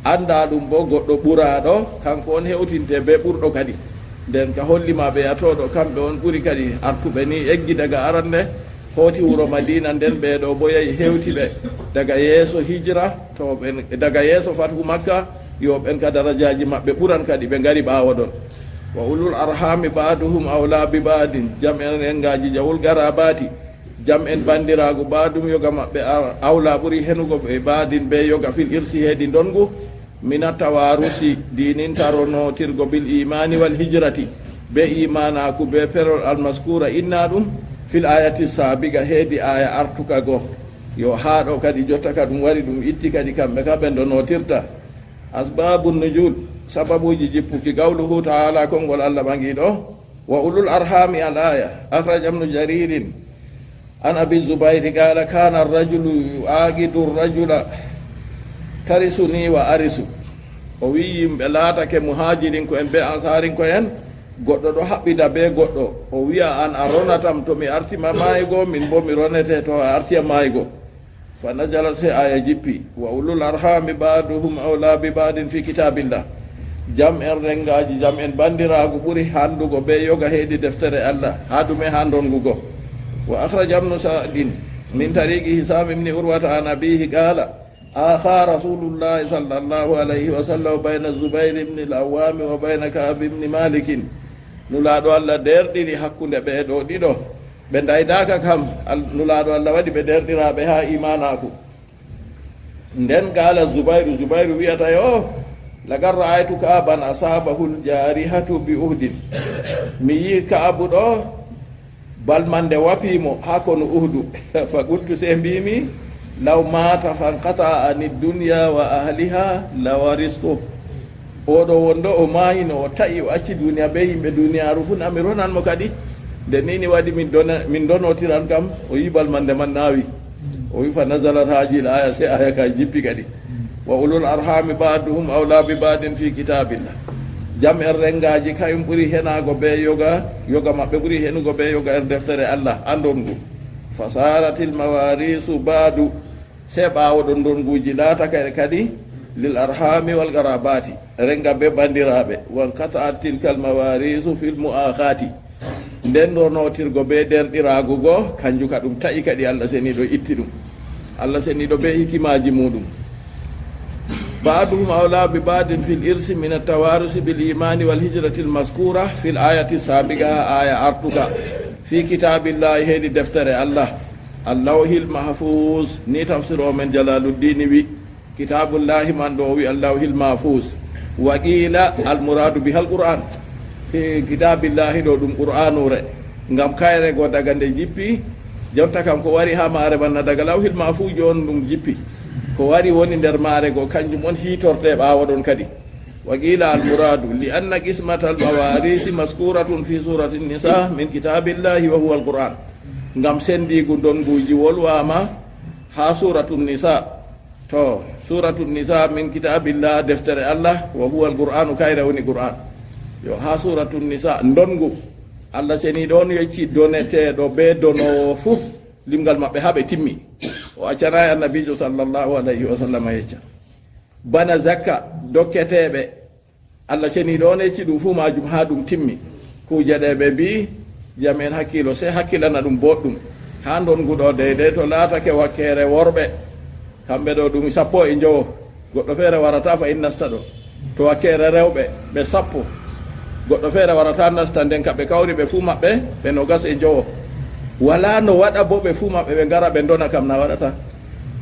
Anndaa ɗum boo, goɗɗo ɓuraaɗo, kanko on hewtinte bee ɓurɗo kadi. Nden ka holli ma ɓe yatooɗo, kamɓe on ɓuri kadi artuɓe ni eggi daga arande, hooti wuro Madiina, nden ɓee ɗo boo yahi hewti ɓe daga yeeso hijra, to ɓen, daga yeeso fathu Makka, yo ɓen ka darajaaji maɓɓe ɓuran kadi ɓe ngari ɓaawo ɗon. وأولو الأرحام بعضهم أولى ببعض, jam'en renngaaji ذوي القرابة, jam'en banndiraagu, بعضهم yoga maɓɓe, a-, أولى ɓuri henugo, ببعض bee yoga, في الإرث heedi ndongu, من التوارث diininta ronootirgo, بالإيمان والهجرة bee iimaanaaku bee perol, المذكورة innaaɗum, في الآية السابقة heedi aya artuka go. Yo haa ɗo kadi jotta ka ɗum wari ɗum itti kadi kamɓe ka ɓe ndonootirta. أسباب النزول, sababuuji jippuki, قوله تعالى, konngol Allah ɓaŋiiɗo, وأولو الأرحام الآية. أخرج ابن جرير عن أبي الزبير قال كان الرجل يعاقد الرجل ترثني وأرثك. O wi'i yimɓe laatake muhaajirinkoo'en bee ansaarinko'en, goɗɗo ɗo haɓɓida bee goɗɗo, o wi'a an a ronatam to mi arti ma maaygo, min boo mi ronete to a arti am maaygo. فنزلت, sey aya jippi, وأولو الأرحام بعضهم أولى ببعض في كتاب الله. Jam'en renngaaji, jam'en banndiraagu ɓuri handugo bee yoga heedi deftere Allah. Haa ɗume? Haa ndongu go. وأخرج ابن سعد من طريق هشام بن عروة عن أبيه قال: آخى رسول الله صلى الله عليه وسلم بين الزبير بن العوام وبين كعب بن مالك. Nulaaɗo Allah deerɗiri hakkunde ɓee ɗoo ɗiɗo, ɓe ndaydaaka kam, Al-, Nulaaɗo Allah waɗi ɓe deerɗiraaɓe haa imaanaaku. Nden قال الزبير, Zubayru wi'ata yo: لقد رأيت كعبا أصابته الجارحة بأحد. Mi yi'i Ka'abu ɗo, balmande wapii mo haa konu Uhdu. فقلت, sey mbiimi: لو مات فانقطع عن الدنيا وأهلها لورثته. Oo ɗo wonɗo o maayino, o ta'i, o acci duniya bee yimɓe duniyaaru fuu, na mi ronan mo kadi? Nde nii ni waɗi min dona-, min donotiran kam. O yi'i balmande man naawi. O wi'i, فنزلت هذه الآية, sey aaya ka jippi kadi. وأولو الأرحام بعضهم أولى ببعض في كتاب الله. Jam'en renngaaji kañum ɓuri henaago bee yoga, yoga maɓɓe ɓuri henugo bee yoga nder deftere Allah, an ndongu. فصارت المواريث بعد, sey ɓaawo ɗon ndonguuji laatake kadi, للأرحام والقرابات, rennga bee banndiraaɓe, وانقطعت تلك المواريث في المؤاخاة. Nden ɗo nootirgo bee deerɗiraagu go, kanjum ka ɗum ta'i kadi, Allah seniiɗo itti ɗum. Allah seniiɗo bee hikimaaji muuɗum. بعضهم أولى ببعض في الإرث من التوارث بالإيمان والهجرة المذكورة في الآية السابقة, aaya artuka, في كتاب الله, heedi deftere Allah, اللوح المحفوظ, ni tafsiroowo men Jalaaluddin wi'i. Kitaabullaahi man ɗo o wi'i Allahil Mahfuus. وقيل المراد بها القرآن. Fi kitaabillaahi ɗo ɗum Qur'aanuure. Ngam kayre go daga nde jippi, jonta kam ko wari haa maare man na daga Lawhil Mahfuuj on ɗum jippi. Ko wari woni nder maare go, kanjum on hiitorte ɓaawo ɗon kadi. وقيل المراد لأن قسمة المواريث مذكورة في سورة النساء من كتاب الله وهو القرآن. Ngam sendiigu ndonguuji wolwaama haa Suuratu Nisaa. To, Suuratu Nisaa min kitaabillah, deftere Allah, وهو القرآن, kayre woni Qur'aan. Yo, haa Suuratu Nisaa, ndongu. Allah seniiɗo on yecci doneteeɗo bee donoowo fuu, limgal maɓɓe haa ɓe timmi. O accanaay Annabiijo sallallahu alayhi wa sallam yecca. Bana zakka, dokketeeɓe, Allah seniiɗo on yecci ɗum fuu maajum haa ɗum timmi. Kuuje ɗe ɓe mbi'i, jam en hakkiilo, sey hakkilana ɗum booɗɗum. Haa ndongu ɗo deydey to laatake wakkeere worɓe, kamɓe ɗo ɗum sappo e njowo. Goɗɗo feere warataa fahin nasta ɗo. To wakkeere rewɓe, ɓe sappo. Goɗɗo feere warataa nasta, nden ka ɓe kawri ɓe fuu maɓɓe, ɓe noogas e njowo. Walaa no waɗa boo ɓe fuu maɓɓe ɓe ngara ɓe ndona kam, na waɗataa.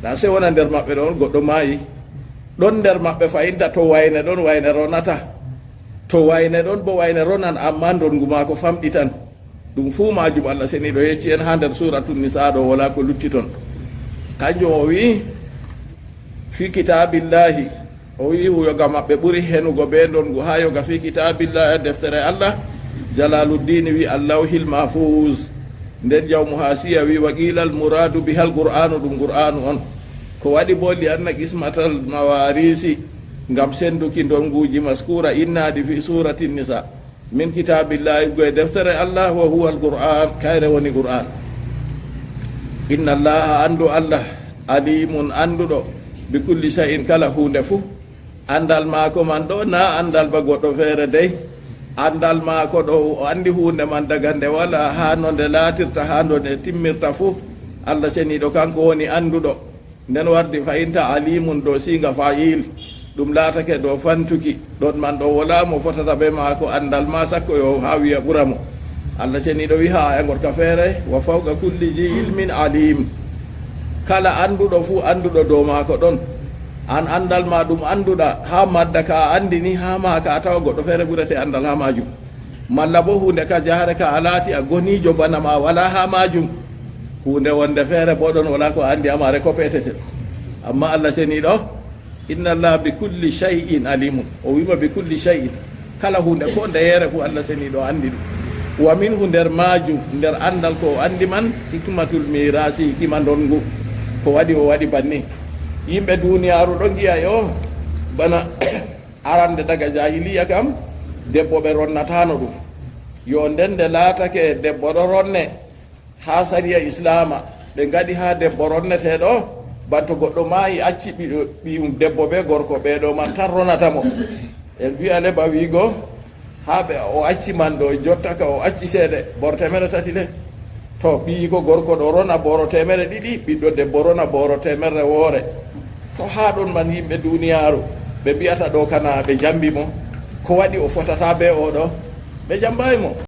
Na sey wona nder maɓɓe ɗon goɗɗo maayi. Ɗon nder maɓɓe fahinta to wayne ɗon, wayne ronata. To wayne ɗon boo, wayne ronan, ammaa ndongu maako famɗitan. Ɗum fuu maajum Allah seniiɗo yecci en haa nder Suuratu Nisaa ɗo, walaa ko lutti ton. Kanjum o wi'i, fi kitaabillahi, o wi'i yoga maɓɓe ɓuri henugo bee ndongu haa yoga fi kitaabillahi, deftere Allah. Jalaaluddin wi'i Allahil Mahfuuz. Nden jawmu haasiya wi'i, wa qiila al muraadu bihal Qur'aanu, ɗum Qur'aanu on. Ko waɗi boo, li anna qismatal mawaarisi, ngam senduki ndonguuji maskuura innaaɗi fi Suurati Nisaa. Min kitaabillahi, go e deftere Allah, wa huwa al-Qur'an, kayre woni Qur'an. Inna Allaha, anndu Allah, alimun, annduɗo, bi kulli shay'in, kala huunde fuu. Anndal maako man ɗo, naa anndal ba goɗɗo feere dey. Anndal maako ɗo, o anndi huunde man daga nde walaa haa no nde laatirta, haa no nde timmirta fuu. Allah seniiɗo, kanko woni annduɗo. Nden wardi fa'inta alimun dow siiga fa'il, ɗum laatake dow fantuki, ɗon man ɗo wolaa mo fotata bee maako anndal ma sakko yo haa wi'a ɓura mo. Allah ceniiɗo wi'i haa aya gorka feere, wa fawqa kulli ji ilmin alim. Kala annduɗo fuu annduɗo dow maako ɗon. An anndal ma ɗum annduɗa, haa madda ka a anndi ni, haa ma ka a tawa goɗɗo feere ɓurete anndal haa maajum. Malla boo huunde ka jahare ka a laati a goniijo bana ma walaa haa maajum. Huunde wonde feere boo ɗon walaa ko a anndi amaare ko peetete. Ammaa Allah ceniiɗo, inna Allah bi kulli shay'in alimun. O wi'ma bi kulli shay'in. Kala huunde ko ndeyeere fuu Allah ceniiɗo anndi ɗum. Wa minhu nder maajum, nder anndal ko o anndi man, hikmatul mirasi, hikima ndongu. Ko waɗi o waɗi banni. Yimɓe duniyaaru ɗo ngi'a yo bana Arande daga jahiliya kam, debbo ɓe ronnataano ɗum. Yo nden nde laatake debbo ɗo ronne haa sariya Islaama, ɓe ngaɗi haa debbo ronneteeɗo, banto goɗɗo maayi acci ɓiɗo, ɓiyum debbo bee gorko, ɓee ɗo man tan ronata mo. En wi'a le ba wi'go, haa ɓe o acci man ɗo, jotta ka o acci ceede, bor teemere tati le. To ɓiyiiko gorko ɗo rona booro teemere ɗiɗi, ɓiɗɗo debbo rona booro teemerre woore. To haa ɗon man yimɓe duniyaaru ɓe mbi'ata ɗo kana ɓe jambi mo, ko waɗi o fotataa bee oo ɗo? Ɓe jambaay mo.